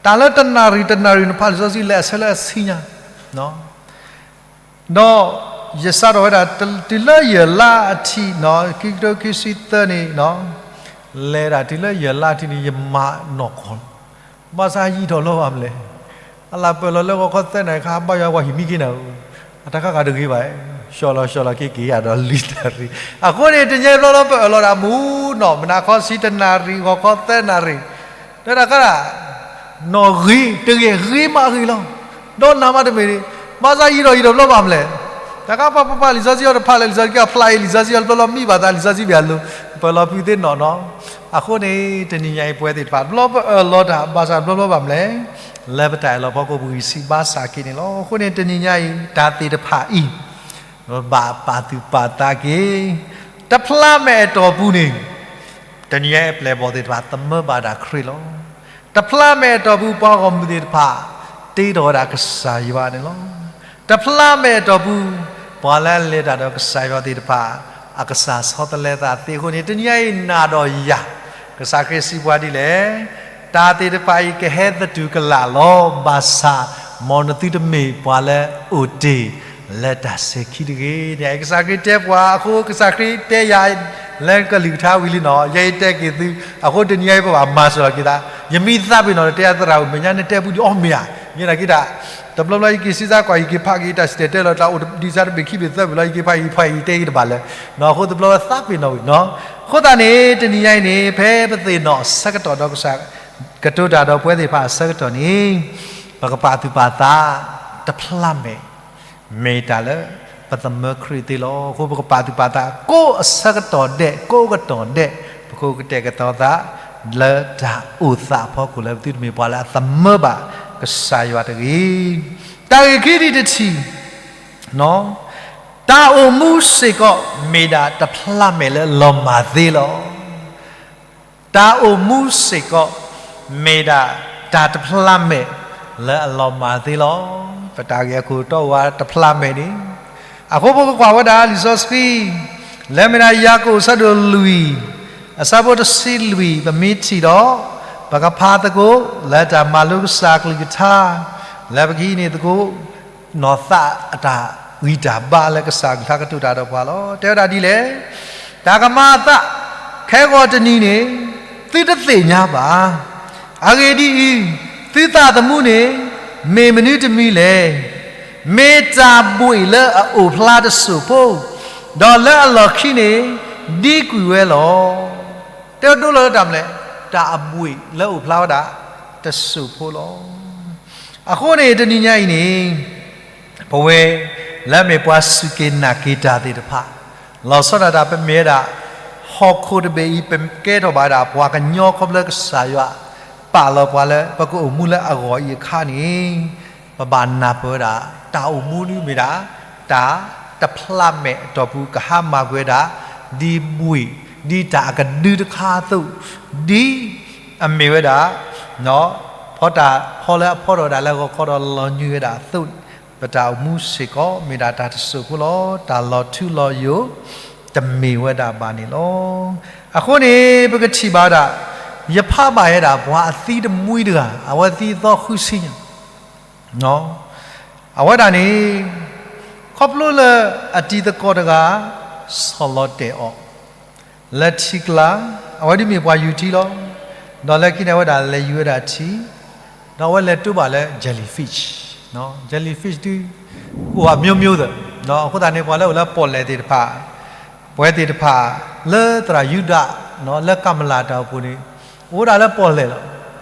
တၢ်လၢတနၣ်ရံၣ်တနၣ်ရံၣ် နဖးလံာ်စီဆှံလၢအဆၢလၢအဆံညါ ဒီးယစးထီၣ်ဝဲဒၣ် တုၤလၢယဲၢ်လါအထံး, ခံကထိခံဆံသၢန့ၣ် လဲၤဒၣ်တုၤလၢယဲၢ်လါအထံးန့ၣ် ယမၤနီၢ်ကီၢ်လီၤ. ဘၣ်ဆၣ်ယံာ်ထီၣ်လီၤဘၣ်မလဲၣ်. အလၢပၢၢ်လီၤလၢဂီၤခီသၢနၣ်ရံၣ်ခါ ဘါယွၤပှၤဟံၣ်မံက့ၤနၤဧၢ, အတၢ်ခါခါတဂ့ၤဘၣ်, ဆှီလီၤဆှီလီၤက့ၤက့ၤယၤဒီးလွံၢ်နၣ်ရံၣ်. အဃိန့ၣ် တနံၤညါဘျီလီၤပအၢၣ်လီၤဒၣ်မူနီၢ် မုၢ်နၤခီဆံတနၣ်ရံၣ် ဂီၤခီသၢနၣ်ရံၣ် တၢ်တၢ်ခါဒၣ် နီၢ်ဂ့ၤတဂ့ၤ ဂ့ၤမးဂ့ၤလီၤ. ဒီးနးမးတမ့ၢ်န့ၣ် ဘၣ်ဆၣ်ယံာ်ထီၣ်ယံာ်ထီၣ်ဘျီဘၣ်မလဲၣ်. တၢ်ခါပှၤပပာ်လံာ်စီဆှံအီၤတဖးလၢာ် လံာ်စီဆှံအဖျါအံၤ လံာ်စီဆှံအီၤတဘျီဘျီမံဘၣ်သး လံာ်စီဆှံဘၣ်အလိၤ ပၢၢ်လီၤဖုးသ့နီၢ်နီၢ်. အဃိန့ၣ် တနံၤညါအံၤပဝဲသ့ၣ်တဖၣ် ဘျီပအၢၣ်လီၤတၢ် ဘၣ်ဆၣ်ဘျီဘျီဘၣ်မလဲၣ်, လၢပတၢ်အၢၣ်လီၤဖီခိၣ်ပဂံၢ်စံးဘါစၢ်က့ၤန့ၣ်လီၤ. အဃိန့ၣ် တနံၤညါအံၤ တၢ်သ့ၣ်တဖၣ်အံၤ ပဘၣ်ပာ်သူၣ်ပာ်သးက့ၤ တဖျါမဲာ်အတီၢ်ပူၤန့ၣ် တနံၤညါအံၤအပျဲၢ်အဘီၣ်သ့ၣ်တဖၣ် သမၢဘၣ်ဒၣ်ခရံာ်လီၤ. တဖျါမဲာ်အတီၢ်ပူၤ ပှၤဂီၢ်မုၢ်သ့ၣ်တဖၣ် တ့ထီၣ်ဝဲဒၣ်ကစၢ်ယွၤန့ၣ်လီၤ. တဖျါမဲာ်အတီၢ်ပူၤ ပှၤလၢအလဲၤတၢ်ဒီးကစၢ်ယွၤသ့ၣ်တဖၣ် အကစၢ်ဆီတလဲသးသ့အဃိန့ၣ် တနံၤညါအံၤနၤဒီးယၤ ကစၢ်ခရံာ်စံးပှၤဒ်လဲၣ်, တၢ်သ့ၣ်တဖၣ်အံၤကဟဲသတူၢ်ကလာ်လီၤ. ဘၣ်ဆၣ် မ်နသုတမ့ၢ်ပှၤလၢအိၣ်တ့ၢ် လၢတၢ်စဲၤခံတဂ့ၤန့ၣ် ကစၢ်ခရံာ်တဲပှၤအဃိ ကစၢ်ခရံာ်တဲယၤ လၢကလုၢ်ကထါဝံၤလံနီၢ် ယဲယတဲက့ၤသု အဃိတနံၤညါအံၤပဘၣ်မၤစၢၤလီၤက့ၤသး ယမ့ၢ်သးပ့ၤနီၣ်ဒီးတဲအသရၣ်ဧၢ မဲာ်ညါနတဲပူၤဒံးအီၤမ့ၢ်ဧါ ယနာ်က့ၤတၢ် တဘျီဘျီယက့ၤစံးစါကွၢ် ယက့ၤဖးက့ၤတၢ် စံၣ်တဲၤတဲလီၤတၢ်အိၣ်ဒံးစါတဘ့ၣ်ခံဘ့ၣ်သၢဘ့ၣ်လီၤ ယက့ၤဖးယက့ၤဖးယက့ၤတဲယက့ၤတဘၣ်လၢၤ နီၢ် အဃိတဘျီဘျီသးပ့ၤနီၣ်ဝံၤနီၢ် အဃိသတးန့ၣ် တနံၤညါအံၤန့ၣ် ဖဲပသ့ၣ်နီၣ်ဆၢကတီၢ်ဒီးကစၢ် ကတိၤတၢ်ဒီးပဝဲသ့ၣ်တဖၣ်အဆၢကတီၢ်န့ၣ် ပကပာ်သူၣ်ပာ်သး တဖျါမဲာ် မ့ၢ်တၢ်လၢ ပသမၢခရံာ်သ့လီၤ. အဃိပကပာ်သူၣ်ပာ်သး ကိးအဆၢကတီၢ်ဒဲး ကိးကတီၢ်ဒဲး ပကကတဲာ်ကတီၤသး လၢတၢ်အိၣ်သးအဖီခိၣ်လၢ ပသုတမ့ၢ်ပှၤလၢအသမၢဘၣ်ကစၢ်ယွၤတဂ့ၤ. တၢ်ဂ့ၢ်ခံထံၣ်တထံၣ် တၢ်အိၣ်မူစ့ၢ်ကီး မ့ၢ်ဒၣ်တဖျးမဲာ်လၢအလီၤမၢ်သ့လီၤ. တၢ်အိၣ်မူစ့ၢ်ကီး မ့ၢ်ဒၣ်တၢ်တဖျးမဲာ်လၢအလီၤမၢ်သ့လီၤ. ပတၢ်ဂ့ၢ်အခိၣ်တီအိၣ်ဝဲတဖျးမဲာ်န့ၣ်, အဃိပကကွၢ်ဝဲဒၣ်လံာ်စီဆှံ လၢမ့ၢ်ဒၣ် ယၤကိာ်အဆၢဒိၣ်လွံၢ် အဆၢဖိတဆံလွံၢ် ပမ့ၢ်ထံၣ်ဒီး ပကဖးသကိး လၢတၢ်မၤလိကစၢ်ကလုၢ်ကထါ လၢပကဟံးန့ၢ်သကိး နီၢ်သးအတၢ်ဂံၢ်တၢ်ဘါလၢကစၢ်ကလုၢ်ကထါကတိၤတၢ်ဒီးပှၤလီၤ. တဲဝဲဒၣ်ဒ်လဲၣ်, တၢ်ကမၤအသး ခဲဂီၤတနံၤန့ၣ် သုတသ့ၣ်ညါဘၣ်. အဂ့ၢ်ဒ်အံၤ, သုသးသမူန့ၣ် မ့ၢ်မနုၤတမံၤလဲၣ်. မ့ၢ်တၢ်ဘှံးလၢအအိၣ်ဖျါတစိၢ်ဖိ, ဒီးလၢအလီၢ်ခံန့ၣ် ဒံကွံာ်ဝဲလီၤ. တဲဒိလီၤလၢတၢ်မနုၤလဲၣ်, တၢ်အဘှံးလၢအအိၣ်ဖျါဝဲဒၣ်တစိၢ်ဖိလီၤ. အဃိန့ၣ် တနံၤညါအံၤန့ၣ် ပဝဲ လၢအမ့ၢ်ပှၤစူၢ်က့ၤနာ်က့ၤတၢ်သ့ၣ်တဖၣ်, လီၤဆီဒၣ်တၢ် ပမ့ၢ်ဝဲဒၣ် ဟီၣ်ခိၣ်တဘ့ၣ်အံၤ ပကဲထီၣ်ဘၣ်ဝဲဒၣ်ပှၤကညီခီဖျိကစၢ်ယွၤ ပာ်လီၤပှၤလၢပကအိၣ်မူလၢအဂီၢ်အံၤအခါန့ၣ်, ပဘၣ်နၢ်ပၢၢ်ဝဲဒၣ် တၢ်အိၣ်မူဒ်မ့ၢ်ဒၣ် တၢ်တဖျးမဲာ်အတီၢ်ပူၤ ကဟါမၢ်ကွံာ်ဝဲဒၣ် ဒ်ဘှံး ဒ်တၢ်အကဒုတခါအသိး, ဒ်အမ့ၢ်ဝဲဒၣ် ဖီတၢ်ဖီလၢအဖီထီၣ်ဝဲဒၣ်လၢဂီၤခီဒီးလီၤညွံးဝဲဒၣ်အသိးန့ၣ်, ပတၢ်အိၣ်မူစ့ၢ်ကီး မ့ၢ်ဒၣ်တၢ်တစိၢ်ဖိလီၤ. တၢ်လီၤထူလီၤယိာ် တမ့ၢ်ဝဲဒၣ်ဘၣ်န့ၣ်လီၤ. အဃိန့ၣ် ပကထံၣ်ဘၣ်ဝဲဒၣ် ယဖးဘၣ်ဝဲဒၣ်ပှၤအသံတမှံတဂၤ အဝဲသံသီဃုဆံညါ အဝဲဒၣ်န့ၣ် ခီဖျိလၢအတံၤသကိးတဂၤ ဆီၣ်လီၤတဲာ်အီၤ လၢထံကျါ, အဝဲဒ်မ့ၢ်ပှၤယူၤထံလီၤ. ဒီးလၢခံန့ၣ် အဝဲဒၣ်လဲၤယူၤဝဲဒၣ်ထံ, ဒီးအဝဲလဲၤတိၢ်ဘၣ်လၢ jellyfish, jellyfish ဒ် ကိၣ်အမျိုးမျိုးသၢ, အဃိသတးန့ၣ် ပှၤလၢအိၣ်လၢပီၣ်လဲၣ်သ့ၣ်တဖၣ် ပဝဲသ့ၣ်တဖၣ် လၢသရၣ်ယူဒၤ လၢကၤမလၤတၢ်အိၣ်ဖှိၣ်န့ၣ် အိၣ်ဝဲဒၣ်လၢပီၣ်လဲၣ်လီၤ.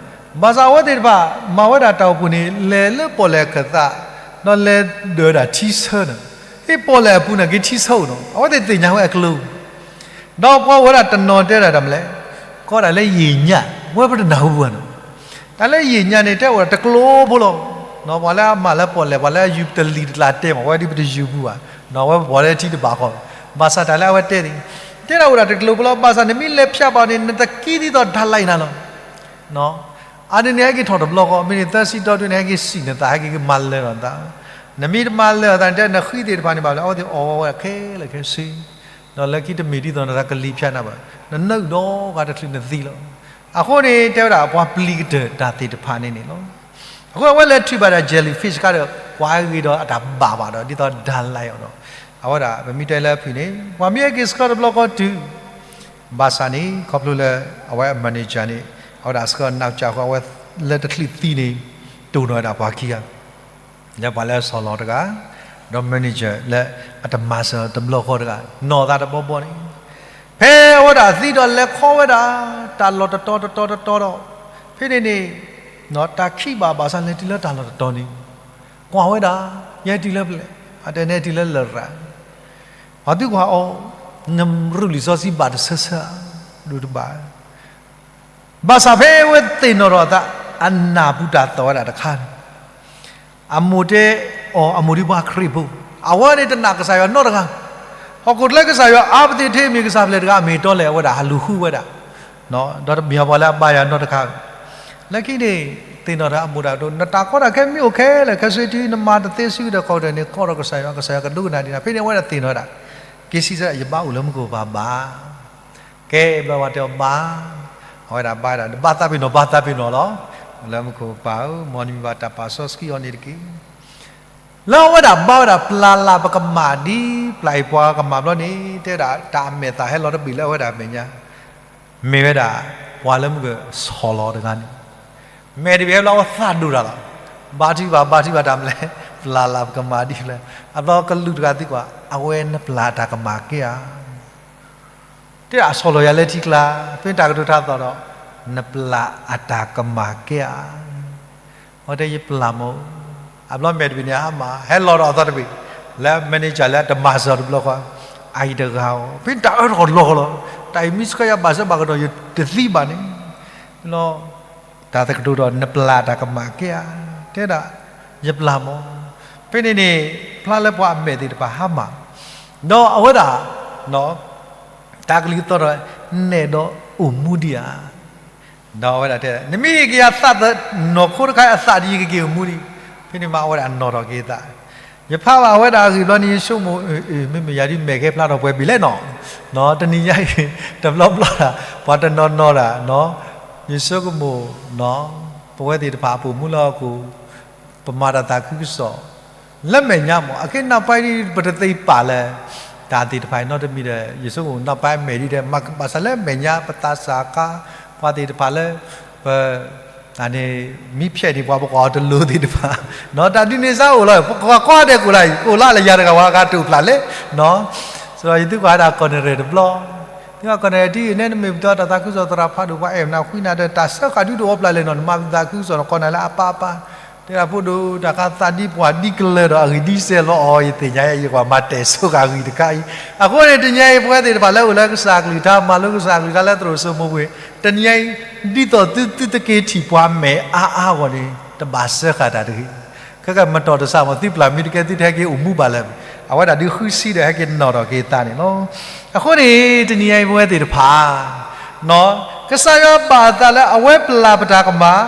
ဘၣ်ဆၣ်အဝဲသ့ၣ်တဖၣ် မၤဝဲဒၣ်တၢ်အိၣ်ဖှိၣ်န့ၣ် လဲၤလၢပီၣ်လဲၣ်အခၢၣ်သး, ဒီးလဲၤဒၢးဝဲဒၣ်ထံဆၢန့ၣ်, ဟ့ၣ်ပီၣ်လဲၣ်အပူၤန့ၣ်က့ၤထံဆၢအိၣ်နီၤ, အဝဲသ့ၣ်သ့ၣ်ညါဝဲအကျိၤ ဒီးပှၤအိၣ်ဝဲဒၣ်တနီၤတဲဒၣ်တၢ်မနုၤလဲၣ်, ကီးဒၣ်လၢယံာ်ညၣ်, ဝဲပတနၢ်ဟူဘၣ်နီၤ. တၢ်လၢယံာ်ညၣ်န့ၣ် တဲအိၣ်ဒၣ်တကျိဖိလီၤ. ပှၤလၢအမၤလၢပီၣ်လဲၣ် ပှၤလၢအယူၤတလံၤတကျါတဲမး ဝဲဒ်ပတယူၤပူၤဘၣ်, ဝဲပှၤလၢထံတဘၣ်ဃီ, ဘၣ်ဆၣ်တၢ်လၢအဝဲတဲန့ၣ် တဲဒၣ်အိၣ်ဒၣ်တကျိဖိလီၤ. ဘၣ်ဆၣ်နမ့ၢ်လဲၤဖျါဘၣ်န့ၣ် နသကံဒ်သိးဒၣ်လဲာ်နၤလီၤ. အါန့ၢ်န့ၣ်ဟဲက့ၤထီၣ်တဘျီဃီ မ့ၢ်န့ၢ်သၢဆံတီဒုန့ၣ် ဟဲက့ၤစံၣ်နသး ဟဲက့ၤကမၤလၢာ်လီၤနသး, နမ့ၢ်တမၤလၢာ်အသးန့ၣ် တဲနဃံသ့ၣ်တဖၣ်န့ၣ်ဘၣ်လၢ အဝဲသ့ၣ်အီၣ်ဝဲခဲလၢာ်ခဲဆ့, ဒီးလၢခံတမ့ၢ်ဒ်သိးနသးကလံၤဖၠါနၤဘၣ်, နနုာ်ဒီးဂၤတချုးနသံလီၤ. အဃိန့ၣ် တဲဝဲဒၣ်ပှၤပျံၤကတၢၢ်တၢ်သ့ၣ်တဖၣ်န့ၣ်န့ၣ်လီၤ. အဃိအဝဲလဲၤထုးဘၣ်ဒၣ် jellyfish ခါဒီး ပှၤအဂ့ၤဒီးအတၢ်ဘၣ်ဘၣ်ဒီး ဒ်သိးဒၣ်လဲာ်အီၤဒီး အဝဲဒၣ်ပမ့ၢ်တဲလၢအဖုၣ်န့ၣ် ပှၤမ့ၢ်ဟဲက့ၤဆှၢတဘျီဃီတုၤ ဘၣ်ဆၣ်န့ၣ် ခီဖျိလၢအဝဲအ manager န့ၣ် အဝဲဒၣ်ဆှၢနီၢ်ကၠၢဃီ အဝဲလၢတချုးသံန့ၣ် တိၢ်နီၣ်ဝဲဒၣ်ပှၤခံဂၤ လၢပှၤလၢအဆီၣ်လီၤတဂၤ ဒီး manager လၢအတမၤစၢၤတဘျီဃီတဂၤ နီၢ်သးတဘီဘီန့ၣ် ဖဲအဝဲဒၣ်သံဒီးလဲၤခီဝဲဒၣ် တၢ်လီၢ်တတီၤတတီၤတတီၤဒီး ဖဲန့ၣ်န့ၣ် တၢ်ခံးဘၣ်ဘၣ်ဆၣ်လဲၤတုၤလၢတၢ်လီၢ်တတီၤန့ၣ် ကွၢ်ဝဲဒၣ် ယဟဲတုၤလၢဖဲလဲၣ် အတဲနဟဲတုၤလၢလရာ် ပှၤသံကွၢ်အီၤ နရူၢ်လံာ်စီဆှံဘၣ်တဆၢဆၢဧါ ဒိၣ်တဘၣ် ဘၣ်ဆၣ်ဖဲအဝဲသ့ၣ်နီၣ်ထီၣ်အသး အနၢ်ပူၤတၢ်သီၣ်ဝဲဒၣ်တခါန့ၣ် အမိၢ်တဲအီၤ အမိၢ်ဒ်ပှၤခရံာ်ဖိ အဝဲန့ၣ်တနာ်ကစၢ်ယွၤနီတဂၤ ဟီၣ်ခိၣ်ချၢကစၢ်ယွၤအါပသ့ၣ်ထဲမ့ၢ်ကစၢ်ဖျဲၣ်တဂၤ အမ့ၢ်တီလဲၣ် အဝဲဒၣ်ဟးလူၤဃုဝဲဒၣ် ဒီးတမ့ၢ်ပှၤလၢအဘါယွၤနီတခါ လၢခံန့ၣ် သ့ၣ်နီၣ်ထီၣ်အမိၢ်ဒၣ်ဒိၣ် နတၢ်ကီတၢ်ခဲမ့ၢ်အိၣ်ခဲလၢာ်ခဲဆ့တုၤ နမၤတသ့စုဒီးခီၣ်ကတၢၢ်န့ၣ် ကိးထီၣ်ကစၢ်ယွၤ ကစၢ်ယွၤကဒိကနၣ်ဒံးနၤ ဖဲန့ၣ်အဝဲဒၣ်သ့ၣ်နီၣ်ဝဲဒၣ် က့ၤစံးဆၢ ယဘၣ်အိၣ်လၢမူခိၣ်ပၢ်ဘၣ် ကဲဘျီဝဲတဲအီၤဘၣ် အဝဲဒၣ်ဘၣ်ဒၣ် ဘၣ်သးပ့ၤနီၣ် ဘၣ်သးပ့ၤနီၣ်လီၤ လၢမူခိၣ်ပၢ်ဧၢ မ်နမံၤဘၣ်တၢ်ပာ်စီဆှံအီၤန့ၣ်တက့ၢ်. လၢအဝဲဒၣ်ဘါဝဲဒၣ်ပျၢ်လၢ်ပကမၣ်ဒ်ပျၢ်အံၤပှၤကမၣ်ဘျီန့ၣ် တဲဝဲဒၣ်တၢ်အမဲာ်သၣ်ဟဲလီၤတဘ့ၣ်လၢအဝဲဒၣ်အမဲာ်ညါ မ့ၢ်ဝဲဒၣ် ပှၤလၢမူကဆီၣ်လီၤတဂၤန့ၣ် မဲာ်တဘ့ၣ်ဟဲဘျီအဝဲသးဒိၣ်တၢ်လီၤ. ဘါထုကဖၣ် ဘါထုကဖၣ်တၢ်မနုၤလဲၣ် ပျၢ်လၢ်ပကမၣ်ဒ်လဲၣ် အဘျီကလူးတဂၤသံကွၢ် အဝဲနပျၢ်တၢ်ကမၣ်ကဲဧါ တဲဒၣ်အဆီၣ်လီၤယၤလၢထံကျါ ဖဲတၢ်ကတိၤထါသီၣ်ဒီး နပျၢ်အတၢ်ကမၣ်ကဲဧါ အဝဲတဲယပျၢ်မး အဘျီမဲာ်တဘ့ၣ်န့ၣ် အဟါမၢ် ဟဲလီၤဒီးအသီတဘ့ၣ် လၢ manager လၢတမၤစၢၤတဘျီဃီ အအံၤတဂၤဧိၤ ဖဲတၢ်အၢတဂီၢ်လီၤလီၤ တၢ်အံၤမ့ၢ်ဆှၢယၤဘၣ်ဆၢဘၣ်ကဒီး ယတသံဘၣ်န့ၣ် တၢ်သကတိၤဒီး နပျၢ်တၢ်ကမၣ်ကဲဧါ တဲဒၣ် ယပျၢ်မး ဖဲန့ၣ်န့ၣ် ဖျါလၢပှၤအမဲာ်သ့ၣ်တဖၣ်ဟါမၢ်, ဒီးအဝဲဒၣ် တၢ်ကလုၢ်သီၣ်ထီၣ် နဲၣ်ဒီးအိၣ်မူဒံးဧါ. ဒီးအဝဲဒၣ်တဲ နမ့ၢ်ဟ့ၣ်က့ၤယၤသးသနီၢ်ခိတခါအသးဒီး ယကက့ၤအိၣ်မူဒံး, ဖဲန့ၣ်မးအဝဲဒၣ်နီၣ်ထီၣ်က့ၤသး, ယဖးဘၣ်အဝဲဒၣ်အဂ့ၢ်ဘျီန့ၣ် ယဆိကမိၣ် မ့မ့ၢ်ယၤဒ်မဲာ်ကဲဖျါထီၣ်ပှဲၤဘ့ၣ်လဲၣ်နီၤ, တနံၤညါအံၤ တဘျီဘျီဒၣ် ပှၤတနီၤနီၤဒၣ် ယဆိကမိၣ် ပဝဲသ့ၣ်တဖၣ်အပိာ်မူလၢဟီၣ်ခိၣ် ပမၤတၢ်သးခုကစီၣ် လၢမဲာ်ညါမး အခဲနီၢ်ပၤဒ်ပတသ့ပာ်လၢ တၢ်သ့ၣ်တဖၣ်အံၤနီတမံၤဒီး ယဆိကမိၣ်နီၢ်ပၤမဲာ်ဒ်တဲ ဘၣ်ဆၣ်လၢမဲာ်ညါပသးစၢ်ခါ ပှၤသ့ၣ်တဖၣ်လၢ ပ န့ၣ် မံဖျဲးန့ၢ်ပှၤပကွၢ်အီၤတလိၤသ့ၣ်တဖၣ်, တၢ်ဒ်န့ၣ်စ့ၢ်အိၣ်လီၤ ပကွၢ်ကွၢ်ဒဲးကိၣ်လၢ ကိၣ်လၢလၢယၤတဂၤဝဲအဂၤတအိၣ်ဖျါလဲၣ်, စးယသုကွၢ်ဝဲဒၣ်ကီၢ်နရံၣ်တဘျီ, သုကွၢ်ကီၢ်နရံၣ်ထံဂ့ၤန့ၣ် နမ့ၢ်ပတီၢ်တၢ်သးခုကစီၣ်သရၣ်ဖးဒိၣ် ပှၤအဲၣ်နၤဃုနၤဒီး တၢ်စၢဃာ်ဒုးတအိၣ်ဖျါလဲၣ်နီၤ နမၤသးခုကစီၣ်နကီၢ်နၤလၢအပၢ်အပၢ်, တဲဒၣ်ဖိဒိၣ်တၢ်ခါသးဒ်ပှၤဒ်ကလၢၤဒီး အဂံၢ်ဒ်စဲးလီၤအီၤ ယသ့ၣ်ညါအံၤ ယကွၢ်မၤတဲာ်ဆိဃာ်ဂံၢ်တခါအံၤ, အဃိန့ၣ် တနံၤညါအံၤ ပဝဲသ့ၣ်တဖၣ်လၢအိၣ်လၢကစၢ်ကလုၢ်ကထါ မၤလိကစၢ်ကလုၢ်ကထါလၢသရိာ်စိမိၤပူၤ, တနံၤညါအံၤ ဒ်သိးသု သုတက့ၤထံၣ်ပှၤမဲာ်အါအါအဂီၢ်န့ၣ် တဘၣ်စၢဃာ်တၢ်တဂ့ၤ, ခဲကမတီၢ်တစၢ်မး သုပျၢ်မ့ၢ်တကဲသုတဟဲက့ၤအိၣ်မူဘၣ်လၢၤ, အဝဲဒၣ်ဒုးဃုဆံဒီးဟဲက့ၤနီၣ်ထီၣ်က့ၤသးန့ၣ်လီၤ. အဃိန့ၣ် တနံၤညါအံၤပဝဲသ့ၣ်တဖၣ် ကစၢ်ယွၤဘၣ်အသးလၢအဝဲပျၢ်ပတၢ်ကမၣ်,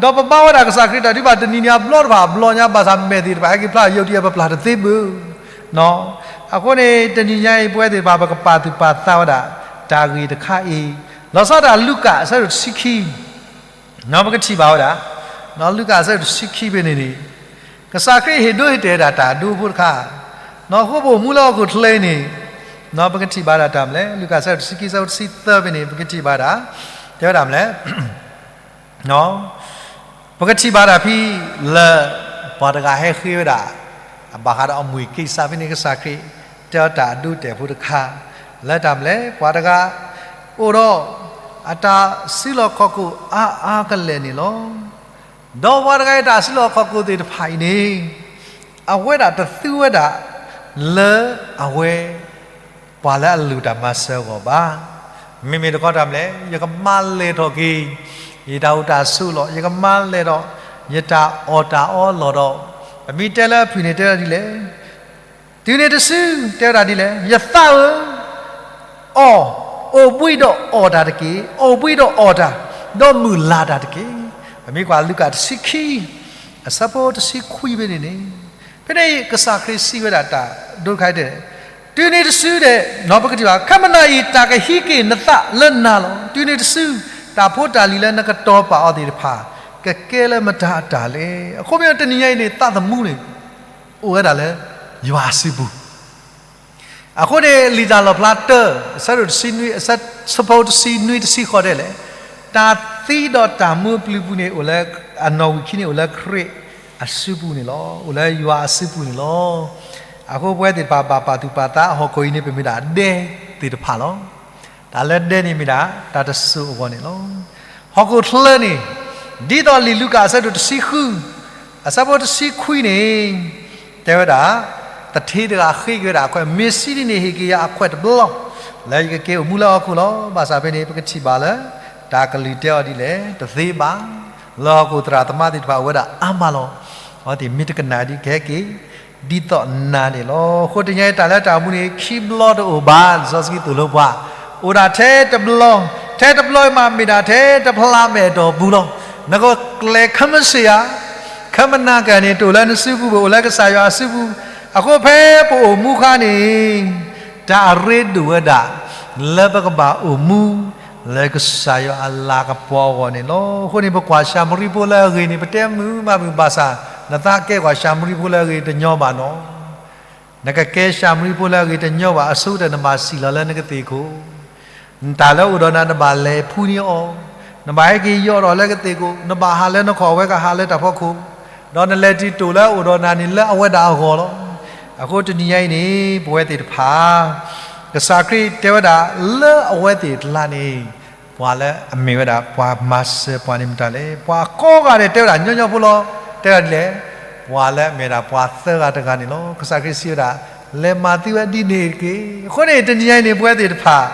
ဒီးပဘါဝဲဒၣ်ကစၢ်ခရံာ်တၢ်ဒုးဘၣ်တနံၤန့ၣ်အဘျီတဖၣ်အဘျီညါ ဘၣ်ဆၣ်မဲာ်သ့ၣ်တဖၣ်ဟဲက့ၤဖျါယိာ်တံၢ် ပပျၢ်တသ့ဘၣ်. အဃိန့ၣ် တနံၤညါအံၤပဝဲသ့ၣ်တဖၣ် ပကပာ်သူၣ်ပာ်သးဝဲဒၣ် တၢ်ဂ့ၢ်တခါအံၤ, လီၤဆီဒၣ်တၢ်လူၤကၣ်အဆၢဒိၣ်တဆံခံ ပကထံၣ်ဘၣ်ဝဲဒၣ်, လူၤကၣ်အဆၢဒိၣ်တဆံခံဖဲန့ၣ်န့ၣ်, ကစၢ်ခရံာ်ဟ့ၣ်ဒိဟ့ၣ်တဲာ်ဒၣ်တၢ်ဒိဖိတခါ, အဃိပအိၣ်မူလၢဟီၣ်ခိၣ်ချၢအံၤန့ၣ်, ပကထံၣ်ဘၣ်ဒၣ်တၢ်မနုၤလဲၣ်, လူၤကၣ်အဆၢဒိၣ်တဆံခံ အဆၢဖိတဆံသၢဖဲန့ၣ် ပကထံၣ်ဘၣ်ဒၣ်, တဲဝဲဒၣ်မနုၤလဲၣ် ပကထံၣ်ဘၣ်တၢ်ဖဲလၢ ပှၤတဂၤဟဲဃ့ဝဲဒၣ် အဘၣ်ဃးဒီးအမှံၤကံၢ်စၢ်ဖဲန့ၣ် ကစၢ်ခရံာ် တဲအီၤတၢ်အဒိအတဲာ်ဖိတခါ, လၢတၢ်မနုၤလဲၣ် ပှၤတဂၤ အိၣ်ဒီး အတၢ်စုလီၢ်ခီၣ်ခိၣ်အါအါကလဲာ်န့ၣ်လီၤ. ဒီးပှၤတဂၤအံၤတၢ်စုလီၢ်ခီၣ်ခိၣ်သ့ၣ်တဖၣ်အံၤန့ၣ် အဝဲဒၣ်တသူဝဲဒၣ် လၢအဝဲ ပှၤလၢအလုၢ်တၢ်မၤစၢၤအဂီၢ်ဘၣ်. မ့မ့ၢ်တခီတၢ်မနုၤလဲၣ် ယကမၤလဲၢ်ထီၣ်က့ၤ ယတၢ်အိၣ်တၢ်ဆိးလီၤ, ယကမၤလဲၢ်ထီၣ် ယတၢ်အီၣ်တၢ်အီလီၢ်ဒီး, ပမ့ၢ်တဲလၢအဖုၣ်န့ၣ် တဲဝဲဒၣ်ဒ်လဲၣ်, တုၤန့ၣ်တစု တဲဝဲဒၣ်ဒ်လဲၣ်, ယသးဧၢ, အီၣ်, အိၣ်ဘှံးဒီးအီၣ်တၢ်တက့ၢ်, အိၣ်ဘှံးဒီးအီၣ်တၢ်, ဒီးမုာ်လၤတၢ်တက့ၢ်. ပမ့ၢ်ကွၢ်လူၤကၣ်တဆံခံ အဆၢဖိတဆံခွံဖဲန့ၣ်န့ၣ်, ဖဲန့ၣ်ကစၢ်ခရံာ်စံးဝဲဒၣ်တၢ်ဒိတခါအံၤတဲ, တုၤန့ၣ်တစုဒီး ပကထံၣ်ဘၣ် ခဲမုၢ်နၤအံၤ တၢ်ကဟံးက့ၤနသးလၢနၤလီၤ. တုၤန့ၣ်တစု တၢ်ဖိတၢ်လံၤလၢနကတီၤပာ်အီၤသ့ၣ်တဖၣ် ကကဲလၢမတၤအတၢ်လဲၣ်. အဃိမ့ၢ်တနံၤညါအံၤန့ၣ် သးသမူန့ၣ် အိၣ်ဝဲဒၣ်လၢ ယွၤအစုပူၤ အဃိန့ၣ် လံာ်တၢ်လီၣ်ဖျါတၢ အဆၢဒိၣ်တဆံနွံ အဆၢဖိတဆံနွံတဆံဃိးဒဲးလဲၣ်, တၢ်သံဒီးတၢ်မူအပျုၤပူၤန့ၣ် အိၣ်လၢအနီၣ်ဝံာ်ခံန့ၣ် အိၣ်လၢခရံာ်အစုပူၤန့ၣ်လီၤ. အိၣ်လၢယွၤအစုပူၤန့ၣ်လီၤ. အဃိပဝဲသ့ၣ်တဖၣ်ဘၣ်ပာ်သူၣ်ပာ်သး ဟီၣ်ခိၣ်အံၤန့ၣ် ပမ့ၢ်ဒၣ်ဒဲသ့ၣ်တဖၣ်လီၤ. တၢ်လၢဒဲန့ၣ်မ့ၢ်ဒၣ် တၢ်တစိၤအဂီၢ်န့ၣ်လီၤ. ဟီၣ်ခိၣ်ချၢန့ၣ် ဒ်သိးလံာ်လူၤကၣ်အဆၢဒိၣ်တဆံဃု အဆၢဖိတဆံခွံန့ၣ် တဲဝဲဒၣ် သထ့တဂၤဃ့က့ၤဝဲဒၣ်အခွဲး, မ့ၢ်စံးဒ်န့ၣ် ဟ့ၣ်က့ၤယၤအခွဲးတဘျီ လၢယကက့ၤအိၣ်မူလၢဟီၣ်ခိၣ်လီၤ. ဘၣ်ဆၣ်ဖဲန့ၣ် ပကထံၣ်ဘၣ်လၢ တၢ်ကလုၢ်တဲအီၤဒ်လဲၣ်, တသ့ဘၣ်. လၢဟီၣ်ခိၣ်သရၣ်သမါသ့ၣ်တဖၣ်အိၣ်ဝဲဒၣ်အါမးလီၤ. အဝဲသ့ၣ်မ့ၢ်တကနၣ်ဒ်ကဟဲက့ၤ ဒ်သိးနၤန့ၣ်လီၤ. အဃိတနံၤညါအံၤတၢ်လၢတၢ်အိၣ်မူန့ၣ် ခံဘျီတအိၣ်ဘၣ်, လံာ်စီဆှံသိၣ်လိပှၤ, အိၣ်ဒၣ်ထဲတဘျီ, ထဲတဘျီအံၤမး မ့ၢ်ဒၣ်ထဲတဖျါမဲာ်တီၢ်ပူၤလီၤ. နကကျဲၤခဲမုၢ်ဆ့ၣ်ဧါ, ခဲမုၢ်နၤကဲန့ၣ် တအိၣ်လၢနစုပူၤဘၣ်, အိၣ်လၢကစၢ်ယွၤအစုပူၤ. အဃိဖဲပအိၣ်မူအခါန့ၣ် တၢ်အရ့ဒိၣ်ဝဲဒၣ် လၢပကဘၣ်အိၣ်မူ လၢကစၢ်ယွၤအလၤကပီၤအဂီၢ်န့ၣ်လီၤ. အဃိန့ၣ် ပကွၢ်ၡၤမရံဖိလၢအဂ့ၤန့ၣ် ပတဲမုာ်မးမုာ်ဘၣ်ဆၣ် နသးကဲကွၢ်ၡၤမရံဖိလၢအဂ့ၤတညီဘၣ်နီၤ. နကကဲၡၤမရံဖိလၢအဂ့ၤတညီဘၣ် အဆိကတၢၢ်နဘၣ်စံၣ်လီၤလၢနကသ့ၣ်ခိၣ်, နတၢ်လၢအိၣ်ဒီးနၤနဘၣ်လဲၤဖှူန့ၢ်အီၤ, နဘၣ်ဟဲက့ၤယီၢ်ဒီးလၢကသ့ၣ်ခိၣ်, နဘၣ်ဟးလၢနခီၣ် အဝဲကဟးလၢတၢ်ဖီခိၣ်, ဒီးနလဲၤတုၤတိၢ်လၢအအိၣ်ဒီးနၤန့ၣ်လၢအဝဲဒၣ်အဂီၢ်လီၤ. အဃိတနံၤညါအံၤန့ၣ် ပဝဲသ့ၣ်တဖၣ် ကစၢ်ခရံာ်တဲဝဲဒၣ်လၢအဝဲသ့ၣ်အကျါန့ၣ် ပှၤလၢအမ့ၢ်ဝဲဒၣ်ပှၤမၤစၢၤပှၤန့ၣ်မတၤလဲၣ်. ပှၤကိးဂၤဒဲးတဲဝဲဒၣ်ညီညီဖိလီၤ. တဲဝဲဒၣ်ဒ်လဲၣ်, ပှၤလၢအမ့ၢ်ဝဲဒၣ်ပှၤသၢဂၤတဂၤန့ၣ်လီၤ. ကစၢ်ခရံာ်စံးဝဲဒၣ်, လဲၤမၤသံဝဲဒ်န့ၣ်တက့ၢ်. အဃိန့ၣ် တနံၤညါအံၤန့ၣ် ပဝဲသ့ၣ်တဖၣ်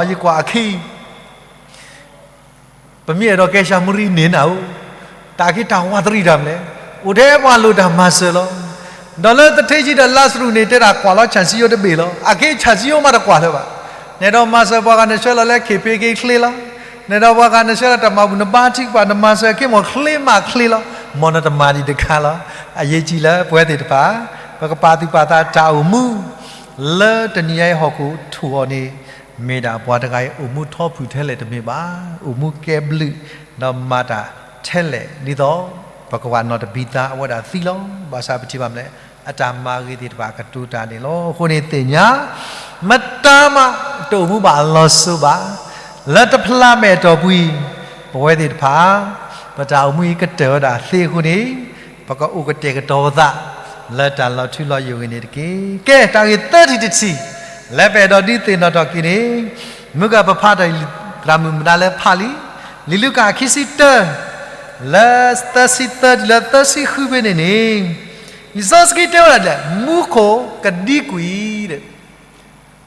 ယကွၢ်အခံ ပမ့ၢ်အဲၣ်ဒိးကဲၡၤမရံန့ၣ်နၤဧၢ, တၢ်က့ၤတၢ်ဝးတရံးတၢ်မနုၤလဲၣ်, အိၣ်ထဲပှၤလိၣ်တၢ်မၤစၢၤလီၤ. ဒီးလၢသထ့ဆံဒီးလါစရူးန့ၣ် တဲဒၣ်ကွၢ်လီၤဆၣ်စံယိတဘ့ၣ်လီၤ. အခဲဆၣ်စံယိမးတကွၢ်လၢၤဘၣ်. နဲဒိးမၤစၢၤပှၤဂၤနဆှၢလီၤလၢ ခ့ၣ်ဖ့က့ချ့လီၤ. နဲဒိးပှၤဂၤနဆှၢလီၤတၢ်မၤဘူၣ်နဘါထံကပၤ နမၤစၢၤခ့မ့ၢ်ချ့မးချ့လီၤ. မ်နတမၤဒံးတခါလီၤ. အရေးကြီးလၢပဝဲသ့ၣ်တဖၣ် ပကပာ်သူၣ်ပာ်သးတၢ်အိၣ်မူ လၢတနံၤအံၤဟီၣ်ခိၣ်ထူၣ်အီၤန့ၣ် မ့ၢ်ဒၣ်ပှၤတဂၤအံၤအိၣ်မူထီဖုၣ်ထဲလဲၣ်တမ့ၢ်ဘၣ်. အိၣ်မူကဲဘျုး ဒီးမၤတၢ်ထဲလဲၣ် ဒ်သိး ပကဝၤနီၢ်တဘံသါအဝဲဒၣ်သံလီၤ. ဘၣ်ဆၣ်ပထံၣ်ဘၣ်မနုၤလဲၣ် အတၢ်မၤဂ့ၤသ့ၣ်တဖၣ်ကတိၤတၢ်န့ၣ်လီၤ. အဃိန့ၣ်သ့ၣ်ညါ မတၤမးတအိၣ်မူဘၣ်အလီၤစိၤဘၣ်. လၢတဖျါမဲာ်အတီၢ်ပူၤ ပဝဲသ့ၣ်တဖၣ် ပတၢ်အိၣ်မူအံၤကတၢၢ်ဝဲဒၣ်သ့အဃိန့ၣ် ပကအိၣ်ကတဲာ်ကတီၤပသး လၢတၢ်လီၤထူလီၤယိာ်ဂ့ၤန့ၣ်တက့ၢ်. ကဲ တၢ်ဂ့ၢ်သၢထံၣ်တထံၣ် လၢပအဲၣ်ဒိးဒုးသ့ၣ်နီၣ်ထီၣ်က့ၤန့ၣ် မုၢ်ဂၢၢ်ပဖးတၢ်လံာ်သရၣ်မုၣ်မနုၤလၢဖးလံ, လံာ်လူၤကၣ်ခံဆံတၢ လၢသၢဆံသၢတုၤလၢသၢဆံဃုဖဲန့ၣ်န့ၣ် လံာ်စီဆှံတဲဝဲဒၣ်ဒ်လဲၣ်, မူခိၣ်ကဒံကွံာ်ဒီး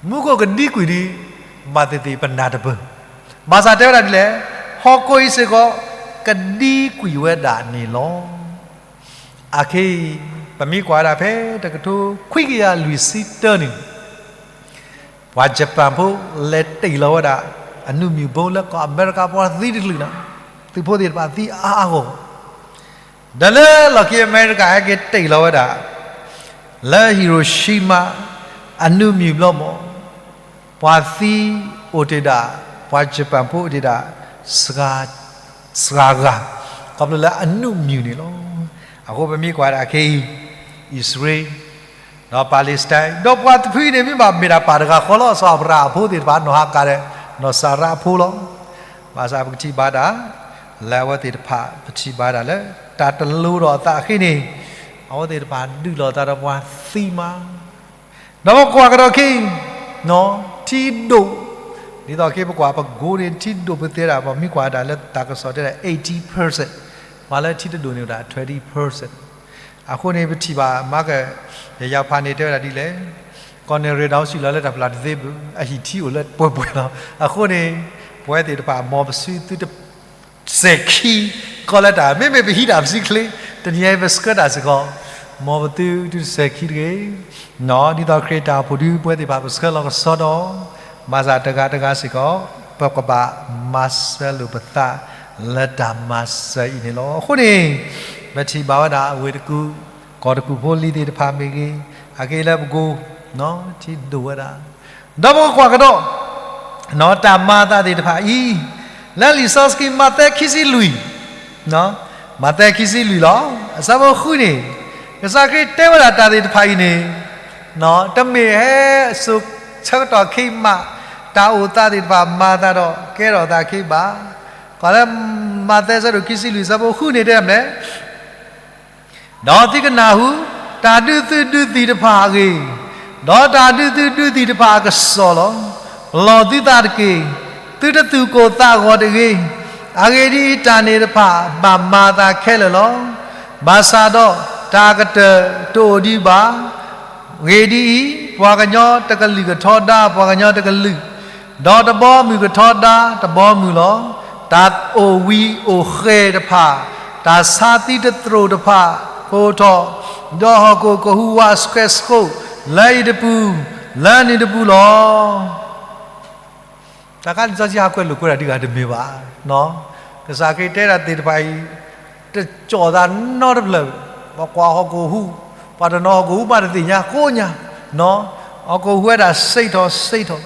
မူခိၣ်ကဒံကွံာ်ဒီး ဘၣ်သ့ၣ်သ့ၣ်ပနၢ်တပၢၢ်, ဘၣ်ဆၣ်တဲဝဲဒၣ်ဒ်လဲၣ်, ဟီၣ်ခိၣ်အံၤစ့ၢ်ကီး ကဒံကွံာ်ဝဲဒၣ်န့ၣ်လီၤ. အခဲအံၤ ပမ့ၢ်ကွၢ်ဝဲဒၣ်ဖဲတကထိခွံကယၤလွံၢ်ဆံတၢန့ၣ် ပှၤယပၣ်ဖိလဲၤတ့ၢ်လီၤဝဲဒၣ် အနုၢ်မံၣ်ဘိလၢကီၢ်အမဲရကၤ ပှၤသံတကလုာ်နီၤ, သုးဖိသ့ၣ်တဖၣ်သံအါအါဂီၢ်ဂီၢ်, ဒီးလၢလီၢ်ခံအမဲရကၤဟဲက့ၤတ့ၢ်လီၤဝဲဒၣ် လၢဟံၣ်ရိၣ်ၡံမါ အနုၢ်မံၣ်ဘျီမး ပှၤသံအိၣ်တ့ၢ်ဒၣ် ပှၤယပၣ်ဖိအိၣ်တ့ၢ်ဒၣ် စှၤဂၤ, ခီဖျိလၢအနုၢ်မံၣ်န့ၣ်လီၤ. အဃိပမ့ၢ်ကွၢ်ဒၣ်ခဲအံၤ အံၣ်စရ့လး ဒီးပၤလ့းစတၢၣ် ဒီးပှၤတဖုအံၤန့ၣ် မ့ၢ်ဘၣ်မ့ၢ်ဒၣ်ပၢ်တဂၤဃီလီၤ, စီၤအၤဘြၤဟၣ်အဖိသ့ၣ်တဖၣ် နီၢ်ဟၤကၤဒီး နီၢ်စၤရါအဖိလီၤ. ဘၣ်ဆၣ်ပကထံၣ်ဘၣ်ဒၣ် လၢအဝဲသ့ၣ်တဖၣ် ပထံၣ်ဘၣ်ဒၣ်လၢ တၢ်တလိၤဒီးအသးအဃိန့ၣ် အဝဲသ့ၣ်တဖၣ်ဒုးလိာ်သးဒီးပှၤသံမး ဒီးပကွၢ်ကဒီးခဲအံၤ ထံဒိၣ်, ဒ်သိးခဲအံၤပကွၢ်ပကိးန့ၣ် ထံဒိၣ်ပသ့ဒၣ် ပမ့ၢ်ကွၢ်ဒၣ်လၢတၢ်ကစီၣ်တဲဒၣ် eighty percent, ပှၤလၢထံတဒိၣ်န့ၣ်ဝဲဒၣ် twenty percent. အဃိန့ၣ် ပထံၣ်ဘၣ် မၤက ယယၤဖးန့ၣ်တဲဝဲဒၣ်ဒ်လဲၣ်, ကီၢ်နဲၣ်ရ့ၣ်ဒီးစံၣ်လီၤလၢတၢ်ဖျၢၣ်တသ့ဘၣ်, အဟံၣ်ထံအိၣ်လၢပှဲၤပှဲၤလီၤ. အဃိန့ၣ် ပဝဲသ့ၣ်တဖၣ် မ်ပစုသုတ စဲၤခံ ကီၢ်လၢတၢ် မ့မ့ၢ်ပဟံးတၢ်ပစုချ့ တနံၤအံၤပဆှၢတၢ်စ့ၢ်ကီး မ်ပသုသုတစဲၤခံတဂ့ၤ. ဒ်သိးခရံာ်တၢ်အိၣ်ဖှိၣ်ဒု ပဝဲသ့ၣ်တဖၣ်ပဆှၢလီၤကစီဒီး ဘၣ်ဆၣ်တဂၤတဂၤစ့ၢ်ကီး ပကဘၣ်မၤစၢၤလိာ်ပသး လၢတၢ်မၤစၢၤအံၤန့ၣ်လီၤ. အဃိန့ၣ် ပထံၣ်ဘၣ်ဝဲဒၣ်ဝ့ၢ်တကူၣ် ကီၢ်တကူၣ်ဖိလံၤသ့ၣ်တဖၣ်မ့ၢ်ဂ့ၤ, အက့လၢပကိး ထံဒိၣ်ဝဲဒၣ် ဒီးပကကွၢ်ကဒီး တၢ်မၤအသးသ့ၣ်တဖၣ်အံၤ လၢလံာ်စီဆှံမးသဲခံဆံလွံၢ်, မးသဲခံဆံလွံၢ်လီၤ. အဆၢဖိဃုန့ၣ် ကစၢ်ခရံာ်တဲဝဲဒၣ်တၢ်သ့ၣ်တဖၣ်အံၤန့ၣ် တမ့ၢ်ဟဲစိာ်ဆၢကတီၢ်ခံမး တၢ်အိၣ်သးသ့ၣ်တဖၣ်မၤအသးဒီးကဲထီၣ်သးခံဘၣ်. ကွၢ်လၢမးသဲဆၢဒိၣ်ခံဆံလွံၢ်ဆၢဖိဃုန့ၣ်တဲမနုၤလဲၣ် ဒီးသုကနၢ်ဟူ တၢ်ဒုးသုဒုးသံၣ်တဖၣ်အဂ့ၢ်, ဒီးတၢ်ဒုးသုဒုးသံၣ်တဖၣ်အကစီၣ်လီၤ. ပလီၢ်သုသးတက့ၢ်, သုတသူၣ်ကိၢ်သးဂီၤတဂ့ၤ. အဂ့ၢ်ဒ်အံၤ, တၢ်န့ၣ်တဖၣ်ဘၣ်မၤအသးခဲလၢာ်လီၤ. ဘၣ်ဆၣ်ဒီး တၢ်ကတၢၢ်တအိၣ်ဒံးဘၣ်. အဂ့ၢ်ဒ်အံၤ, ပှၤကညီတကလုာ်ကထီဒါပှၤကညီတကလုာ်, ဒီးတဘီမုၢ်ကထီဒါတဘီမုၢ်လီၤ. တၢ်အိၣ်ဝံၤအိၣ်ဃဲၤတဖၣ်, တၢ်ဆါသံတသရိာ်တဖၣ် ကအိၣ်ထီၣ်, ဒီးဟီၣ်ခိၣ်ကဟူးဝးဆှဲးဆှိး လၢအံၤတပူၤ လၢန့ၣ်တပူၤလီၤ. တၢ်ခါလံာ်စီဆှံဟးကွဲးလိာ်ကွဲးတၢ်ဒ်ဂၤတမ့ၢ်ဘၣ်. ကစၢ်ခရံာ်တဲဒၣ်သ့ၣ်တဖၣ်အံၤ တကၠီၣ်သးနီတဖျၢၣ်, ပကွၢ်ဟီၣ်ခိၣ်ဟူး, ပှၤတနီၤဟီၣ်ခိၣ်ဟူးမးတသ့ၣ်ညါကိးညါ, ဟီၣ်ခိၣ်ဟူးဝဲဒၣ်စ့ထီၣ်စ့ထီၣ်.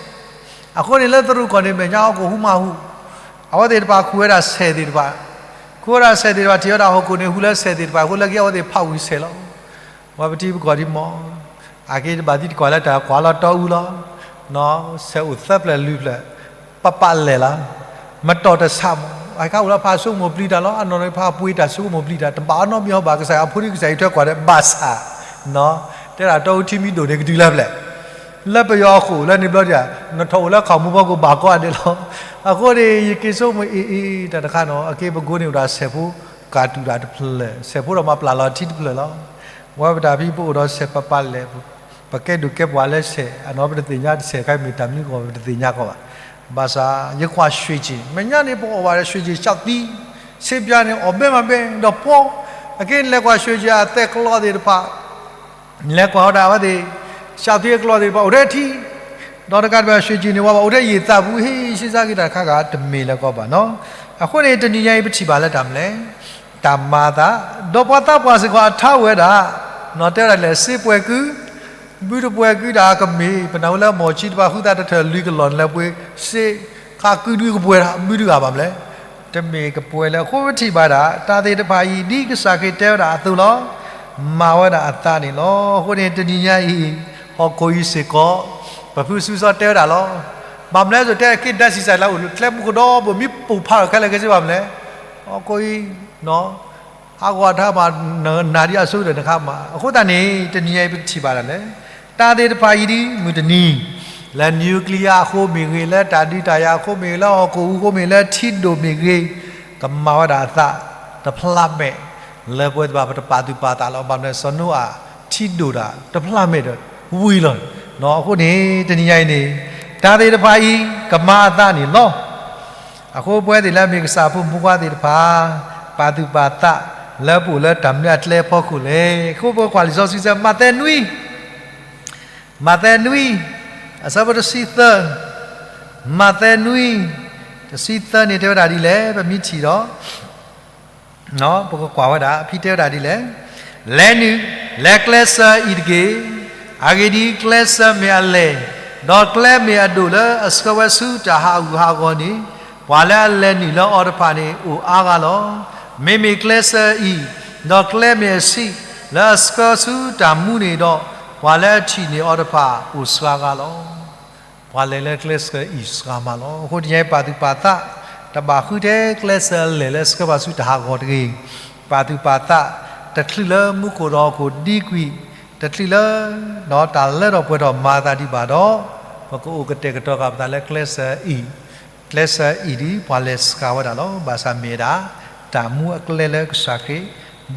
အဃိန့ၣ်လၢသရူးကီၢ်န့ၣ် မဲာ်ညါဟီၣ်ခိၣ်ဟူးမးဟူး, အဝဲသ့ၣ်တဖၣ်ခူၣ်ဝဲဒၣ်ဆဲးသ့ၣ်တဖၣ်, ခူၣ်ဝဲဒၣ်ဆဲးသ့ၣ်တဖၣ် ထံၣ်ဝဲဒၣ်ဟီၣ်ခိၣ်န့ၣ်ဟူးလၢဆဲးသ့ၣ်တဖၣ်အဃိ လၢခံအဝဲသ့ၣ်ဖးဝံၤဆဲးလီၤ. ဝဲပထံပကီၢ်ဒ်မီၢ်, အက့တဘၣ်သံတကွၢ်လၢတၢ်ကွၢ်လီၤတီအူလီၤ. ဆဲးအိၣ်သၢဖျၢၣ်လွံၢ်ဖျၢၣ်, ပပာ်လဲၣ်လီၤ. မတီၢ်တဆးမီၢ်, အကါအိၣ်လၢဖးဆိကမိၣ်ပျံၤတၢ်လီၤ. အနီၢ်နီၢ်ဖးပှ့ၤတၢ်ဆိကမိၣ်ပျံၤတၢ်, တဘၣ်အီၣ်နီတမံၤအီၤဘၣ်. ကစၢ်ယွၤဖိဒံကစၢ်အံၤထွဲကွၢ်ဒီးဘၣ်ဆၣ်, တဲဒၣ်တီအူထံမ့ၢ်ဒိၣ်န့ၣ်ကတုၤလၢဖျဲၣ် လၢပယီၤအဃိာ်လၢန့ၣ်ဘျီဒံးဧါ, နထီၣ်အိၣ်လၢခီၣ်မူဖီခိၣ်ဘၣ်ကိးဂၤဒဲးလီၤ. အဃိန့ၣ် ယက့ၤဆိကမိၣ်အံၤအံၤတၢ်တခါနီၤ, အက့ပကိးန့ၢ်အိၣ်ဒီးဆဲးဖိ ကၢ်တူာ်တၢ်တဖျၢၣ်, ဆဲးဖိဒီးမၤပျၢ်လီၤထံတဖျၢၣ်လီၤ. ဝဲပတၢ်ဖံးပအိၣ်ဒီးဆဲးပပာ်လဲၣ်, ပကဲဒိၣ်ကဲပှၤလၢဆဲး, အနီၢ်ပတသ့ၣ်ညါတဆဲးခါမ့ၢ်တၢ်မနုၤဂီၢ် ပတသ့ၣ်ညါကီးဘၣ်. ဘၣ်ဆၣ် ယကွၢ်ရွှ့ၣ်ကၠ့ၣ်, မဲာ်ညါန့ၣ်ပအီၣ်ဘၣ်ဒီးရွှ့ၣ်ကၠ့ၣ် ကၠီၣ်သံ, ဆ့ပၠါန့ၣ် အီၣ်ဘဲမးဘဲ, ဒီးပီ, အက့လဲၤကွၢ်ရွှ့ၣ်ကၠ့ၣ်အသဲးကျီသ့ၣ်တဖၣ် လဲၤကွၢ်ဝဲဒၣ်အဝဲသ့ၣ် ရှးသံအကျီၢ်သ့ၣ်တဖၣ် အိၣ်ထဲထံ, ဒီးတကးဒံးဘၣ် ရွှေကျင်န့ၣ် ဝဲဘၣ်အိၣ်ထဲယံာ်သးပူၤ ဟ့ၣ်ဆံးစၢ်က့ၤတၢ်တခါဂၤ တမ့ၢ်လၢကီဘၣ်နီၤ. အဃိန့ၣ် တနံၤညါအံၤ ပထံၣ်ဘၣ်လၢတၢ်မနုၤလဲၣ်, တၢ်မၤအသး, ဒီးပှၤသးပှၢ်စ့ၢ်ကီးအထါအိၣ်ဝဲဒၣ်, နီၤ တဲဝဲဒၣ်လဲၣ် စ့ပှဲၤကု, ဘုတပှဲၤကုဒၣ်ကမ့ၢ် ပနၢ်ဟူလၢ မော်ချီ တဖၣ် ဃုသးတထၢၣ်လွံၢ်ကလီၢ်န့ၣ်လၢပှ့ၤ စ့ဃးကုဒုကပှဲၤတၢ် ဘုတဂၤဘၣ်မလဲၣ်. တမ့ၢ်ကပှဲၤလၢအဃိ ပထံၣ်ဘၣ်ဒၣ် တၢ်သ့ၣ်တဖၣ်အံၤ ဒ်ကစၢ်ခရံာ်တဲဝဲဒၣ်အသိးလီၤ. မၤဝဲဒၣ်အသးန့ၣ်လီၤ. အဃိန့ၣ် တနံၤညါအံၤ ဟီၣ်ခိၣ်အံၤစ့ၢ်ကီး ပဖုစုစီတဲဝဲဒၣ်လီၤ. ဘၣ်မနုၤလဲၣ် တဲက့ၤဒၣ်စံးစၢ်လၢအိၣ်လၢကျဲမူခိၣ်ဒီဘိ မ့ၢ်ပိၢ်ဖးထီၣ်ခဲလၢာ်ခဲဆ့ဘၣ်မနုၤလဲၣ်. ဟီၣ်ခိၣ်အံၤ အါဂီၢ်အထါမး နနၤဒ်အဆိကတၢၢ်နခါမး. အဃိသတးန့ၣ် တနံၤညါအံၤ ပကထံၣ်ဘၣ်ဒၣ်လဲၣ်, တၢ်သ့ၣ်တဖၣ်အံၤဒ်မုၢ်တနံၤ လၢ nuclear အဃိမ့ၢ်ဂ့ၤ, လၢတၢ်ဒုးတၢ်ယၤအဃိမ့ၢ်ဂ့ၤ, လၢဟီၣ်ခိၣ်အူအဃိမ့ၢ်ဂ့ၤ, လၢထံဒိၣ်မ့ၢ်ဂ့ၤ, ကမၤဝဲဒၣ်အသးတဖျးမဲာ် လၢပဝဲသ့ၣ်တဖၣ် ပတပာ်သူၣ်ပာ်သးလီၤ. ဘၣ်မနုၤလဲၣ် စီၤနိအၤ ထံဒိၣ်ဒၣ်တဖျးမဲာ်ဒီး ဝံၤလီၤ. အဃိန့ၣ် တနံၤညါအံၤန့ၣ် တၢ်သ့ၣ်တဖၣ်အံၤ ကမၤအသးန့ၣ်လီၤ. အဃိပဝဲသ့ၣ်လၢအမ့ၢ်ကစၢ်အဖိမုၣ်ဖိခွါသ့ၣ်တဖၣ် ပာ်သူၣ်ပာ်သး လၢပအိၣ်လၢတၢ်မနုၤအကျဲအဖီခိၣ်လဲၣ်. အဃိပကကွၢ်လံာ်စီဆှံစ့ၢ် မးသဲနွံ, မးသဲနွံ အဆၢဖိတဆံသၢ, မးသဲနွံ တဆံသၢန့ၣ် တဲဝဲဒၣ်ဒ်လဲၣ်, ပမ့ၢ်ထံၣ်ဒီး ပကကွၢ်ဝဲဒၣ် ဖဲတဲဝဲဒၣ်ဒ်လဲၣ်, လဲၤနုာ် လဲၤကျဲးစၢးအံၤတက့ၢ်. အဂ့ၢ်ဒ်အံၤ, ကျဲးစၢးမ့ၢ်အလဲၢ်, ဒီးကျဲမ့ၢ်အဒိၣ်လၢအဆှၢဝဲဆူတၢ်ဟးဂူာ်ဟးဂီၤန့ၣ်, ပှၤလၢအလဲၤနုာ်လၢအီၤတဖၣ်န့ၣ် အိၣ်အါဂၤလီၤ. မ့မ့ၢ်ကျဲးစၢးအံၤ, ဒီးကျဲမ့ၢ်အဆံး လၢအဆှၢဆူတၢ်မူန့ၣ်ဒီး, ပှၤလၢအထံၣ်န့ၢ်အီၤတဖၣ်အိၣ်စှၤဂၤလီၤ. ပှၤလဲၤလၢကျဲးစၢးအံၤစှၤမးလီၤ. အဃိတနံၤညါအံၤ ပာ်သူၣ်ပာ်သး တဘၣ်ဃုထဲကျဲးစၢးအလဲၢ်လၢအဆှၢပှၤဆူတၢ်ဟးဂီၤတဂ့ၤ. ပာ်သူၣ်ပာ်သး တချုးလၢမူခိၣ်ဒီးဟီၣ်ခိၣ်ဒံကွံာ်, တချုးလၢ ဒီးတၢ်လၢထီၣ်ပှဲၤထီၣ်မၤသးဒံးဘၣ်ဒီး, ပကအိၣ်ကတဲာ်ကတီၤဃာ်ပသးလၢကျဲးစၢးအံၤ, ကျဲးစၢးအံၤဒ်ပှၤလဲၤစှၤဝဲဒၣ်လီၤ. ဘၣ်ဆၣ်မ့ၢ်ဝဲဒၣ် တၢ်မူအကျဲလၢကစၢ်ခရံာ်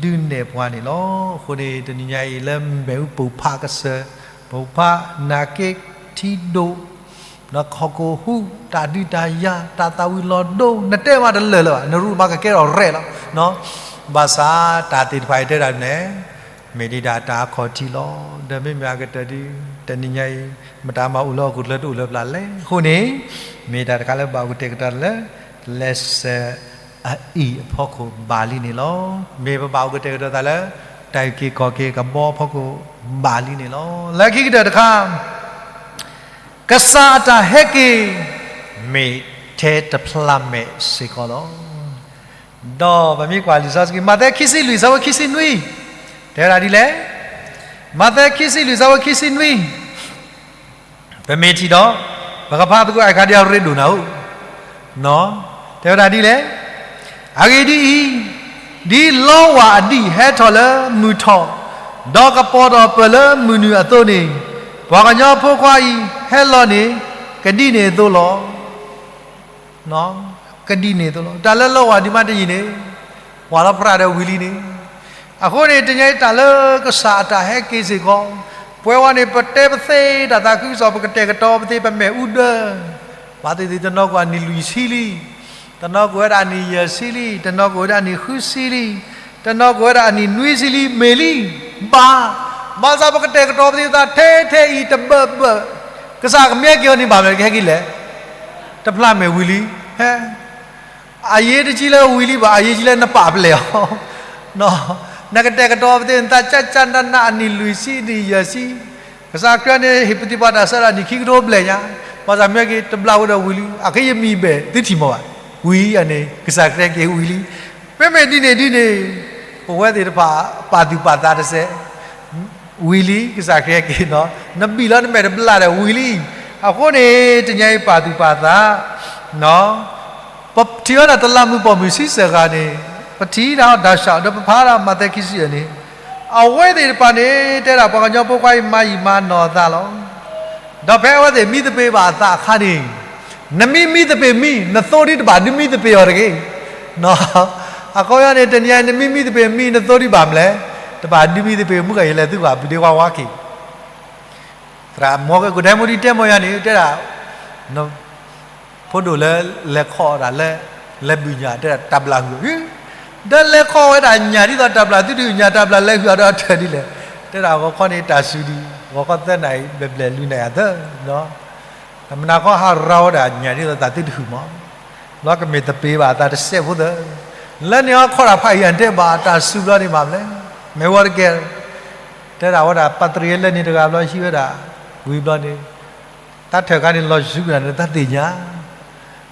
ဒုးနဲၣ်ပှၤန့ၣ်လီၤ. အဃိန့ၣ် တနံၤညါအံၤလၢမ့ၣ်အူပိၢ်ဖးကစၢၢ်, ပိၢ်ဖးနာ်က့ထံဒိၣ် နခီၣ်ခိၣ်ဟူး တၢ်ဒုးတၢ်ယၤ တၢ်သၣ်ဝံၤလီၤဒိ နတဲမးတလၢာ်လၢၤဘၣ်, နရူးမၤကကဲထီၣ်ရဲၣ်လီၤ. ဘၣ်ဆၣ်တၢ်သ့ၣ်တဖၣ်အံၤတဲဒၣ်န့ၣ် မ့ၢ်ဒံးဒၣ်တၢ်အခီၣ်ထံးလီၤ. ဒီးမ့မ့ၢ်အကတၢၢ်ဒ် တနံၤညါအံၤ မတၤမၤအိၣ်လၢဟီၣ်ခိၣ်ချၢတအိၣ်လၢပျၢ်လဲၣ်. အဃိန့ၣ် မ့ၢ်တၢ်တခါလၢဘၣ်အိၣ်ကတဲာ်ကတီၤလၢ ကျဲးစၢးအအံၤအဖီခိၣ်ဘၣ်လံန့ၣ်လီၤ. မ့ၢ်ပဘၣ်အိၣ်ကတဲာ်ကတီၤသးလၢ တၢ်အုၣ်က့ၤခီၣ်က့ၤကဘီအဖီခိၣ်ဘၣ်လံန့ၣ်လီၤ. လၢခံကတၢၢ်တခါ ကစၢ်အတၢ်ဟဲက့ၤ မ့ၢ်ထဲတဖျးမဲာ်စ့ၢ်ကီးလီၤ. ဒီးပမ့ၢ်ကွၢ်လံာ်စီဆှံ မးသဲခံဆံလွံၢ် ဆၢဖိခံဆံနွံ တဲဝဲဒၣ်ဒ်လဲၣ်, မးသဲခံဆံလွံၢ် ဆၢဖိခံဆံနွံ ပမ့ၢ်ထံၣ်ဒီး ပကဖးသကိးအခါဒ်အရ့ဒိၣ်နၤဧိၤ, တဲဝဲဒၣ်ဒ်လဲၣ်, အဂ့ၢ်ဒ်အံၤ, ဒ်လီဝၢ်အဒံၣ်ဟဲထီၣ်လၢမုၢ်ထီၣ်, ဒီးကပီၤထီၣ်ပၢၢ်လၢမုၢ်နုာ်အသိးန့ၣ်, ပှၤကညီဖိခွါအံၤဟဲလီၤန့ၣ် ကဒ်န့ၣ်အသိးလီၤ. ကဒ်န့ၣ်အသိးလီၤ. တၢ်လၢလီဝၢ်ဒံးမးတယံာ်န့ၣ် ဝၢ်လီၤဖရၣ်ဒီးဝံၤလံန့ၣ်. အဃိန့ၣ် တနံၤအံၤတၢ်လၢကစၢ်အတၢ်ဟဲက့ၤစ့ၢ်ကီး, ပဝဲဝဲန့ၣ် ပတဲပသ့တၢ်သးခုကစီၣ် ပကတဲာ်ကတီၤပသ့ ပမဲာ်အူဒၢ, ပှၤသ့ၣ်သ့ၣ်တနီၤကွၢ်အနံၣ်လွံၢ်ဆံလံ, တနီၤကွၢ်ဝဲဒၣ်အနံၣ်ယဲၢ်ဆံလံ, တနီၤကွၢ်ဝဲဒၣ်အနံၣ်ဃုဆံလံ, တနီၤကွၢ်ဝဲဒၣ်အနံၣ်နွံဆံလံ, မ့ၢ်လံ, ဘၣ်, ဘၣ်ဆၣ်ပကတဲာ်ကတီၤပသ့ပသးထဲထဲအံၤတဘၢၣ်ဘၢၣ်, ကစၢ်ကမၠဲက့ၤအီၤန့ၣ် ဘၣ်မနုၤလဲၣ်ကဟဲက့ၤလဲၣ်, တဖျးမဲာ်ဝံၤလံ, ဟဲ အရေးတကြီးလၢဝံၤလံဘၣ်, အရေးကြီးလၢနပာ်ပလဲၢ်အီၤ, နကတဲာ်ကတီၤပသ့ နသးကၠၢ်ကၠၢ်နးနးအနံၣ်လွံၢ်ဆံအနံၣ်ယဲၢ်ဆံ, ကစၢ်ခရံာ်န့ၣ် ဟ့ၣ်ပသံပှၤတၢ်ဆၢဒီးအနံၣ်ခံကထိဘျဲၣ်ညါ, ဘၣ်ဆၣ်မၠဲက့ၤတဘျးဝဲဒီးဝံၤလံ, အခဲအံၤမံၤဘဲၣ်သုထံၣ်မးဘၣ်, ဝံၤအန့ၣ် ကစၢ်ခရံာ်က့ၤဝံၤလံ, မ့မ့ၢ်ဒ်န့ၣ်ဒ်န့ၣ်, ပဝဲသ့ၣ်တဖၣ် ပာ်သူၣ်ပာ်သးတစဲး ဝံၤလံ ကစၢ်ခရံာ်က့ၤနီၤ, နဘံၣ်လီၤနမဲာ်တဘျီဒီးဝံၤလံ. အဃိန့ၣ် တနံၤအံၤပာ်သူၣ်ပာ်သး, ပထံၣ်ဝဲဒၣ်တလးမုၢ်ပိာ်မုၣ်ဆံဆဲၣ်ဂၤန့ၣ်, ပထံၣ်ဒၣ်တၢ်ဆၣ်ဒီးပဖးဒၣ်မးသဲခံဆံယဲၢ်န့ၣ်, အဝဲသ့ၣ်တဖၣ်န့ၣ် တဲဒၣ်ပှၤကညီဖိခွါအံၤမၤယံာ်မၤနီၢ်အသးလီၤ. ဒီးဖဲအဝဲသ့ၣ်မံသပ့ၤဘၣ်အသးအခါန့ၣ်, နမ့ၢ်မံသပ့ၤမံ နသိဒ်တဘၣ်ဒုးမံသပ့ၤအီၤတဂ့ၤ. အခီပညီန့ၣ် တနံၤအံၤ နမ့ၢ်မံသပ့ၤမံ နသိဒ်ဘၣ်မလဲၣ်, တဘၣ်ဒုးမံသပ့ၤ မုၢ်ကယဲၢ်လဲၤသုဘၣ်ဘုးဒ့ဝါဝါက့ၤ သရၣ်မီကဲ ကဒဲမူဒံတဲမီယါန့ၣ် တဲဒၣ်, ဖိဒိၣ်လၢလဲၤခီၣ်ဒၣ်လၢ လဲၤဘုၣ်ညၣ် တဲဒၣ်တၢ်ဘျၣ်ဟုၣ်, ဒီးလဲၤခီၣ်ဝဲဒၣ်ညၣ်ဒ်သိးတၢ်ဘျၣ်သုတဟုၣ်ညၣ် တၢ်ဘျၣ်လဲၤဟုၣ်အီၤဒီးအထၢၣ်ဒ်လဲၣ်. တဲဒၣ်ဂီၤခီန့ၣ်တၢ်စူၤဒံး, ဂီၤခီသၢနၣ်ရံၣ် ဘျဲၣ်ဘျဲၣ်လွံၢ်နၣ်ရံၣ်အသၢ, မနၤခီဟးရၤဝဲဒၣ်ညၣ်ဒ်သိးတၢ်သုတဟုၣ်မး, ဘျီကမ့ၢ်တပ့ၤဘၣ်အသးတစဲးဖိသၢ, လၢန့ၣ်အီၤခီဒၣ်ဖးအံၤအတဲဘၣ် တၢ်စူၤဘျီန့ၣ်မၤဘျဲၣ်, မ့ၢ်ဝဲတကဲ, တဲဒၣ်ဝဲဒၣ် ပှၤတရံးလၢန့ၣ်တဂၤဘျီဟံးဝဲဒၣ်, ဝံၤဘျီန့ၣ် တၢ်ထၢၣ်ခါန့ၣ်လီၤယူၤကနၣ်န့ၣ်တၢ်သ့ၣ်ညါ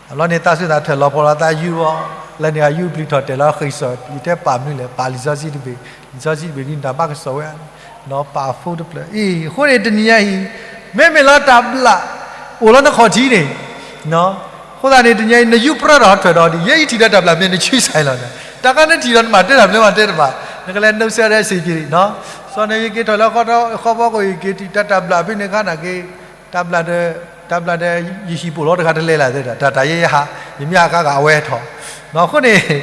အဘျီန့ၣ် သးစူၤသးထၢၣ်လီၤပှီၢ်လီၤသးယူၤအီၤ, လၢန့ၣ်အယူၤပျံၤထီၣ်တဲာ်လီၤဃ့ၢ်စီၣ် ယတဲပာ်မနုၤလဲၣ် ပာ်လံာ်စီဆှံတဘ့ၣ်, လံာ်စီဆှံတဘ့ၣ်ဒ်နတၢ်ဘၣ်ကစီၣ်ဝဲ, ပာ်အဖိတဖျၢၣ်အံၤ, အဃိန့ၣ်တနံၤညါအံၤ, မ့မ့ၢ်လၢတၢ်ဘျၣ်အိၣ်လၢနခီၣ်ထံးန့ၣ်, အဃိသတးန့ၣ် တနံၤညါအံၤ နယူးပြၢထီၣ်ဟးထၢၣ်ဒီးဒ် ယဲယထံၣ်ဒီးတၢ်ဘျၣ်မ့ၢ်နဆံးစၢ်လီၤန့ၣ်, တၢ်ခါနထံၣ်ဒီးနမၤတဲတၢ်မနုၤမၤတဲတဘၣ်, နကလဲၤနုဆဲးဒီးစ့ၢ်ကီး, စီၤန့ၣ်ယက့ၤထီၣ်လၢဃီဖီခိၣ်အံၤ က့ၤထံၣ်တၢ်တၢ်ဘျၣ်ဖဲန့ၣ်ခါန့ၣ်က့ၤ, တၢ်ဘျၣ်ဒီး, တၢ်ဘျၣ်ဒီး ယဟံၣ်ပိာ်လီၤတခါတလဲလၢ်သ့ဒီး တၢ်တၢ်ယဲယဟး, ယမ့ၢ်ဟးခါဂၤအဝဲထီၣ်, အဃိန့ၣ်,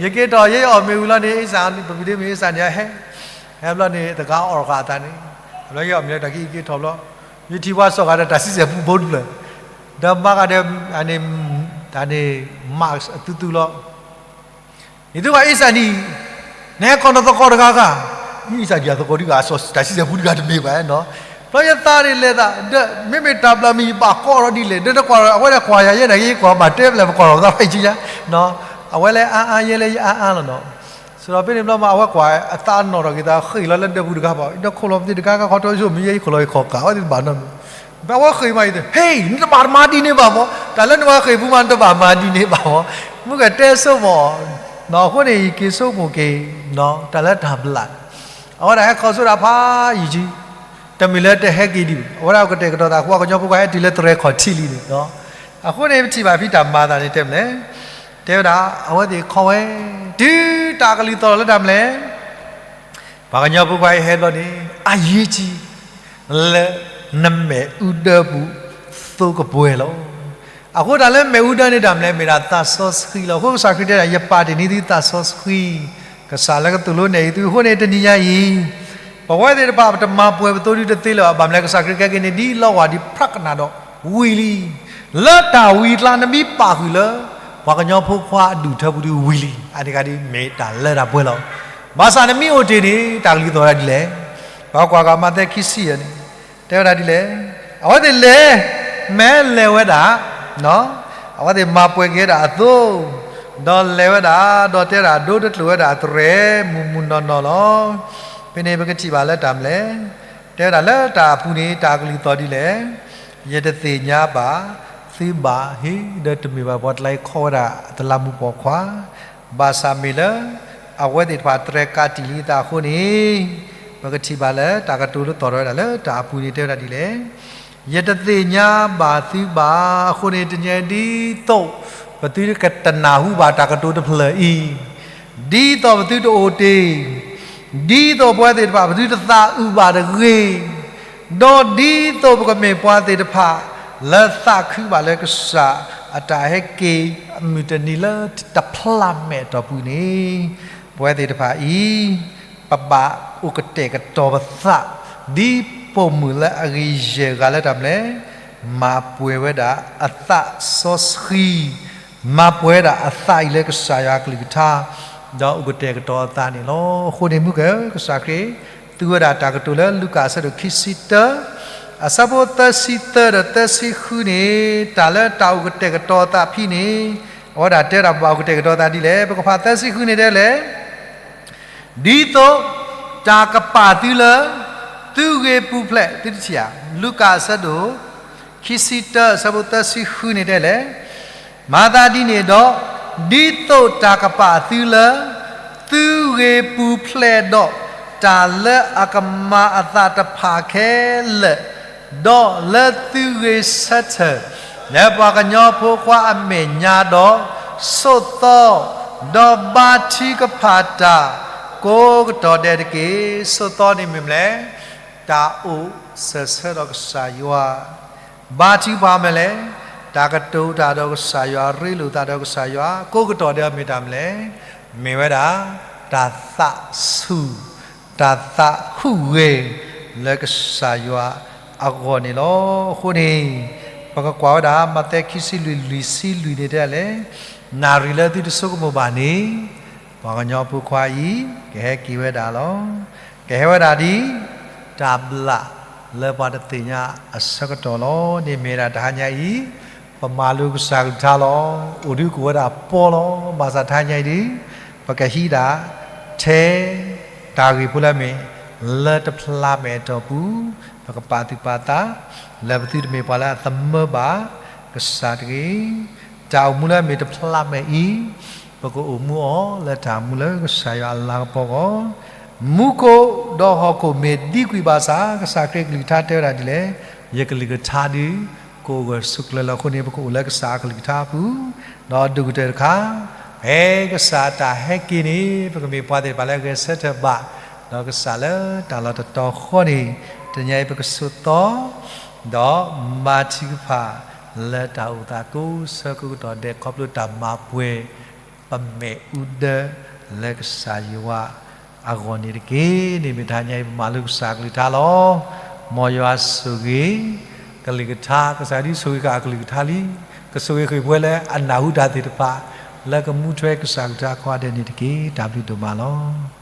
ယက့ၤထီၣ်ယဲယအီၣ်မ့ၢ်ဝံၤလီၤန့ၣ် အ့ၣ်စၢ် ပပံၤဒ့မ့ၢ်အ့ၣ်စၢ်န့ၣ်အဟဲ, ဟဲဘျီန့ၣ် တဂၤအီၣ်ဃာ်အသးန့ၣ်, ဘျီယအီၣ်မ့ၢ်လၢတၢ်က့ၤယက့ၤထီၣ်ဘျီ, ယထံၣ်ပှၤစီၣ်ဃာ်ဒီးတၢ်ဆံဆဲၣ်ပူဖိတဖျၢၣ်, ဒီးမၤဃာ်ဒီး, တၢ်န့ၣ်, တၢ်န့ၣ်, mask အသူသူလီၤ ယသုဘၣ်အ့ၣ်စၢ်ဒံး, နဟဲကိးနသကိးတဂၤဂၤ, အ့ၣ်စၢ်ဒံးအသကိးဒံးဂၤ စီၤတၢ်ဆံဆဲၣ်ပူတဂၤတမ့ၢ်ဘၣ်နီၤ, ဘျီယသးန့ၣ်လဲၤသး, ဒီးမ့မ့ၢ်တၢ်ဘျၣ်မ့ၢ်ယဘၣ်ကိးထီၣ်ဒ်လဲၣ်, ဒီးနကွၢ်အဝဲဒၣ်ကွၢ်ယၤယဲန့ၣ် ယကွၢ်ဘၣ်တဲဖျဲၣ်ပကိးထီၣ်ပသးဖဲအံၤယါ, အဝဲလဲၤအါအါယဲလဲၤယအါအါလီၤနီၤ, ဆိုတော့ဖဲန့ၣ်ဘျီမး အဝဲကွၢ်အသးနီၣ်ထီၣ်က့ၤသး ဃ့ၢ်လီၤလၢဒၢးပူၤတခါဘၣ်, ဒီးခိၣ်လီၤပသံးတခါခါခီတီဆိမ့ၢ်ယဲယခိၣ်လီၤယခီၣ်ကး အဝဲသ့ၣ်တဘၣ်နီတမံၤ ဘၣ်ဝဲဃ့ၢ်မးအံၤ, ဟ့ၣ် နတဘၣ်တမၤဒ်န့ၣ်ဘၣ်မး, တၢ်လၢနဝဲဃ့ၢ်ပူၤမး နတဘၣ်မၤဒ်န့ၣ်ဘၣ်မး, မုၢ်ကတဲဆိကမိၣ်, အဃိန့ၣ် ယက့ၤဆိကမိၣ်က့ၤ, တၢ်လၢတၢ်ဘျၣ်, အဝဲဒၣ်ဟဲခီဆိဒၣ်ဖးယံာ်ကံ, တမ့ၢ်လၢတဟဲက့ၤဒံးဘၣ်, အဝဲဒၣ်ကတဲာ်ကတီၤသး ပှၤကညီဖိခွါဟဲတုၤလၢတရဲၣ်ခီၣ်ထံးလံန့ၣ်, အဃိန့ၣ် ပထံၣ်ဘၣ်ဖဲတၢ်မၤအသးန့ၣ်တဲမလဲၣ်, တဲဝဲဒၣ် အဝဲသ့ၣ်ခီဝဲ, တုၤတၢ်ကလုၢ်သီၣ်လီၤလၢတၢ်မလဲၣ် ပှၤကညီဖိခွါအံၤဟဲဘျီန့ၣ် အယံာ်ကံ, လၢနမ့ၣ်အူဒၢပူၤသိကပှဲၤလီၤ. အဃိတၢ်လၢမ့ၣ်အူဒၢန့ၣ်တၢ်မလဲၣ် မ့ၢ်ဒၣ်သးစီဆှံလီၤ. အဃိကစၢ်ခရံာ်တဲဒၣ် ယပာ်တ့ၢ်န့ၢ်သုသးစီဆှံ, ကစၢ်လၢကသိၣ်လိနဲၣ်အံၤသုအဃိန့ၣ် တနံၤညါအံၤ ပဝဲသ့ၣ်တဖၣ်ပတမၤပှဲၤပသိဒုတသ့လၢၤဘၣ်. ဘၣ်မလဲၣ် ကစၢ်ခရံာ်ကဲက့ၤန့ၣ် ဒ်လီဝၢ်ဒ်ဖြးကနၣ်ဒီးဝံၤလံ လၢတၢ်ဝံၤအကျါ နမ့ၢ်ပာ်ဃုာ်လၢ ပှၤကညီဖိခွါအဒူၣ်ထၢပူၤဒုဝံၤလံ, အန့ၣ်တခါဒ်မ့ၢ်တၢ်လၢတၢ်ပှဲၤလီၤ. ဘၣ်ဆၣ်နမ့ၢ်အိၣ်တ့ၢ်န့ၣ် တၢ်ကလုၢ်သီၣ်ဝဲဒၣ်ဒ်လဲၣ်. ပကွၢ်က့ၤမးသဲခံဆံယဲၢ်န့ၣ် တဲဝဲဒၣ်ဒ်လဲၣ်. အဝဲသ့ၣ်လဲၤ, မ့ၢ်လဲၤဝဲဒၣ်, အဝဲသ့ၣ်မၤပှဲၤက့ၤဝဲဒၣ်အသိ, ဒီးလဲၤဝဲဒၣ်, ဒီးတဲဒၣ်ဒိတကျိာ်ဝဲဒၣ်အသရဲၣ် မုၢ်မုၢ်နီၢ်နီၢ်လီၤ. ဖဲန့ၣ်ပကထံၣ်ဘၣ်လၢတၢ်မလဲၣ် တဲဝဲဒၣ်လၢတၢ်အပူၤန့ၣ် တၢ်ကလုၢ်သီၣ်ဒ်လဲၣ်. ယတသ့ၣ်ညါဘၣ်သုဘၣ်, ဟ့ၣ်ဒီးတမ့ၢ်ဘၣ်ပှၤတလါအံၤခီဝဲဒၣ်တလးမူးပိာ်ခွါ, ဘၣ်ဆၣ်မ့ၢ်လၢ အဝဲသ့ၣ်တဖၣ်တြဲၤကးတံာ်လံအသးအဃိန့ၣ်, ပကထံၣ်ဘၣ်လၢတၢ်ကတိၤလၢသီၣ်ထီၣ်ဝဲဒၣ်လၢတၢ်အပူၤန့ၣ် တဲဝဲဒၣ်ဒ်လဲၣ်. ယတသ့ၣ်ညါဘၣ်သုဘၣ်အဃိန့ၣ် တနံၤအံၤဒ်သိး ပသုတကတနၢ်ဟူဘၣ်တၢ်ကတိၤတဖျၢၣ်အံၤ, ဒ်သိးပသုတအိၣ်တ့ၢ်, ဒ်သိးပဝဲသ့ၣ်တဖၣ် ပသုတသးအုးဘၣ်တဂ့ၤ, ဒီးဒ်သိးပကမ့ၢ်ပှၤသ့ၣ်တဖၣ် လၢသးခုဘၣ်လၢကစၢ်အတၢ်ဟဲက့ၤအမုၢ်တနံၤလၢတဖျးမဲာ်အတီၢ်ပူၤန့ၣ်, ပဝဲသ့ၣ်တဖၣ်အံၤ ပဘၣ်အိၣ်ကတဲာ်ကတီၤပသး ဒ်ပိာ်မုၣ်လၢအဂ့ၤယဲၢ်ဂၤလၢတၢ်မလဲၣ်, မၤပှဲၤဝဲဒၣ်အသးစီဆှံ, မၤပှဲၤဝဲဒၣ်အသးအံၤလၢကစၢ်ယွၤအကလုၢ်ကထါ, ဒီးအိၣ်ကတဲာ်ကတီၤအသးန့ၣ်လီၤ. အဃိန့ၣ်မုၢ်က ကစၢ်ခရံာ် သူဝဲဒၣ်တၢ်ကတိၤလၢလူၤကၣ်အဆၢဒိၣ်ခံဆံတၢ, အဆၢဖိသၢဆံသၢဒီးသၢဆံဃုန့ၣ် တၢ်လၢတၢ်အိၣ်ကတဲာ်ကတီၤအသးဖဲန့ၣ်, အဝဲဒၣ်တဲဒၣ်ပဘၣ်အိၣ်ကတဲာ်ကတီၤအသးဒ်လဲၣ်. ပကဖးသၢဆံဃုန့ၣ်တဲလဲၣ် ဒ်သိးတၢ်ကပာ်သုလၢ သုဂ့ၤပူၤဖျဲး, သုတထံၣ်ဧါ, လူၤကၣ်အဆၢဒိၣ် ခံဆံတၢ အဆၢဖိသၢဆံဃုန့ၣ်တဲလဲၣ်, မၤသးဒ်န့ၣ်ဒီး, ဒ်သိးတၢ်ကပာ်သုလၢ သုဂ့ၤပူၤဖျဲးဒီး တၢ်လၢအကမၤအသးတဖၣ်ခဲလၢာ်, ဒီးလၢသုဂ့ၤဆၢထၢၣ် လၢပှၤကညီဖိခွါအမဲာ်ညါဒီး, ဆိးသီ, ဒီးဘါထုကဖၣ်တၢ် ကိးကတီၢ်ဒဲးတက့ၢ်. ဆိးသီန့ၣ်မ့ၢ်မလဲၣ်, တၢ်အိၣ်စၢၤဆၢဒီးကစၢ်ယွၤ, ဘါထုကဖၣ်မ့ၢ်လဲၣ်, တၢ်ကတိၤတၢ်ဒီးကစၢ်ယွၤ, ရ့လိာ်သးဒီးကစၢ်ယွၤ, ကိးကတီၢ်ဒဲးမ့ၢ်တၢ်မ့ၢ်လဲၣ်, မ့ၢ်ဝဲဒၣ် တၢ်သးဆူၣ် တၢ်သးဟူးဂဲၤ လၢကစၢ်ယွၤအဂီၢ်န့ၣ်လီၤ. အဃိန့ၣ် ပကကွၢ်ဝဲဒၣ် မးသဲခံဆံလွံၢ် လွံၢ်ဆံလွံၢ်န့ၣ်တဲလဲၣ်, နၣ်ရံၣ်လၢသုတဆိကမိၣ်ဘၣ်န့ၣ်, ပှၤကညီဖိခွါအံၤ ကဟဲက့ၤဝဲဒၣ်လီၤ. ကဟဲဝဲဒၣ်ဒ် တၢ်ဘျၣ်လၢပှၤတသ့ၣ်ညါအဆၢကတီၢ်လီၤ. န့ၣ်မ့ၢ်ဒၣ်တဟါညါအံၤ ပမၤလိကစၢ်ကလုၢ်ကထါလီၤ. အိၣ်ဒုးကအိၣ်ဝဲဒၣ်ပီလီၤ. ဘၣ်ဆၣ်တဟါညါအံၤဒုး ပကဟံးဒၣ်ထဲ တၢ်ဂ့ၢ်ဖိလၢအမ့ၢ် လၢတဖျးမဲာ်အတီၢ်ပူၤ ပကပာ်သူၣ်ပာ်သး လၢပသုတမ့ၢ်ပှၤလၢအသမၢဘၣ် ကစၢ်တဂ့ၤ. တၢ်အိၣ်မူလၢအမ့ၢ်တဖျးမဲာ်အံၤ ပကအိၣ်မူအီၤလၢတၢ်မူလၢကစၢ်ယွၤအလၤကပီၤအဂီၢ် မူခိၣ်ဒီးဟီၣ်ခိၣ်မ့ၢ်သံကွံာ်ဘၣ်ဆၣ် ကစၢ်ခရံာ်ကလုၢ်ကထါတဲဝဲဒၣ်ဒ်လဲၣ်, ယကလုၢ်ကထါဒုး ကအိၣ်ဂၢၢ်ဆိးကျၢၤလီၤ. အဃိန့ၣ် ပကအိၣ်လၢကစၢ်အကလုၢ်ကထါအပူၤ, ဒီးဒိၣ်ကတၢၢ်တခါ ဖဲကစၢ်အတၢ်ဟဲက့ၤန့ၣ် ပကမ့ၢ်ပှၤသ့ၣ်တဖၣ်လၢအဂဲၤဆၢထၢၣ်ဘၣ်, ဒီးကစၢ်လၢတၢ်လီၢ်တတီၤဃီန့ၣ် တနံၤအံၤပကဆိးသီ ဒီးမၤထံကဖၣ် လၢတၢ်အိၣ်သးကိးဆၢကိးကတီၢ်ဒဲး ခီဖျိတၢ်မၤပှဲၤ ပမဲာ်အူဒၢလၢကစၢ်ယွၤအဂီၢ်န့ၣ်တက့ၢ်. န့ၣ်မ့ၢ်တဟါညါအံၤ ပမၤလိကစၢ်အကလုၢ်ကထါလီၤ. မ်ယွၤဆိၣ်ဂ့ၤ ကလုၢ်ကထါ, ကစၢ်ဒုးဆိၣ်ဂ့ၤဃာ်အကလုၢ်ကထါလံ. ကဆိၣ်ဂ့ၤဃာ်ပှၤလၢအနၢ်ဟူတၢ်သ့ၣ်တဖၣ် လၢကမူထွဲကစၢ်ကလုၢ်ကထါကိးဂၤဒဲးန့ၣ်တက့ၢ်. တၢ်ဘျုးဒိၣ်မးလီၤ.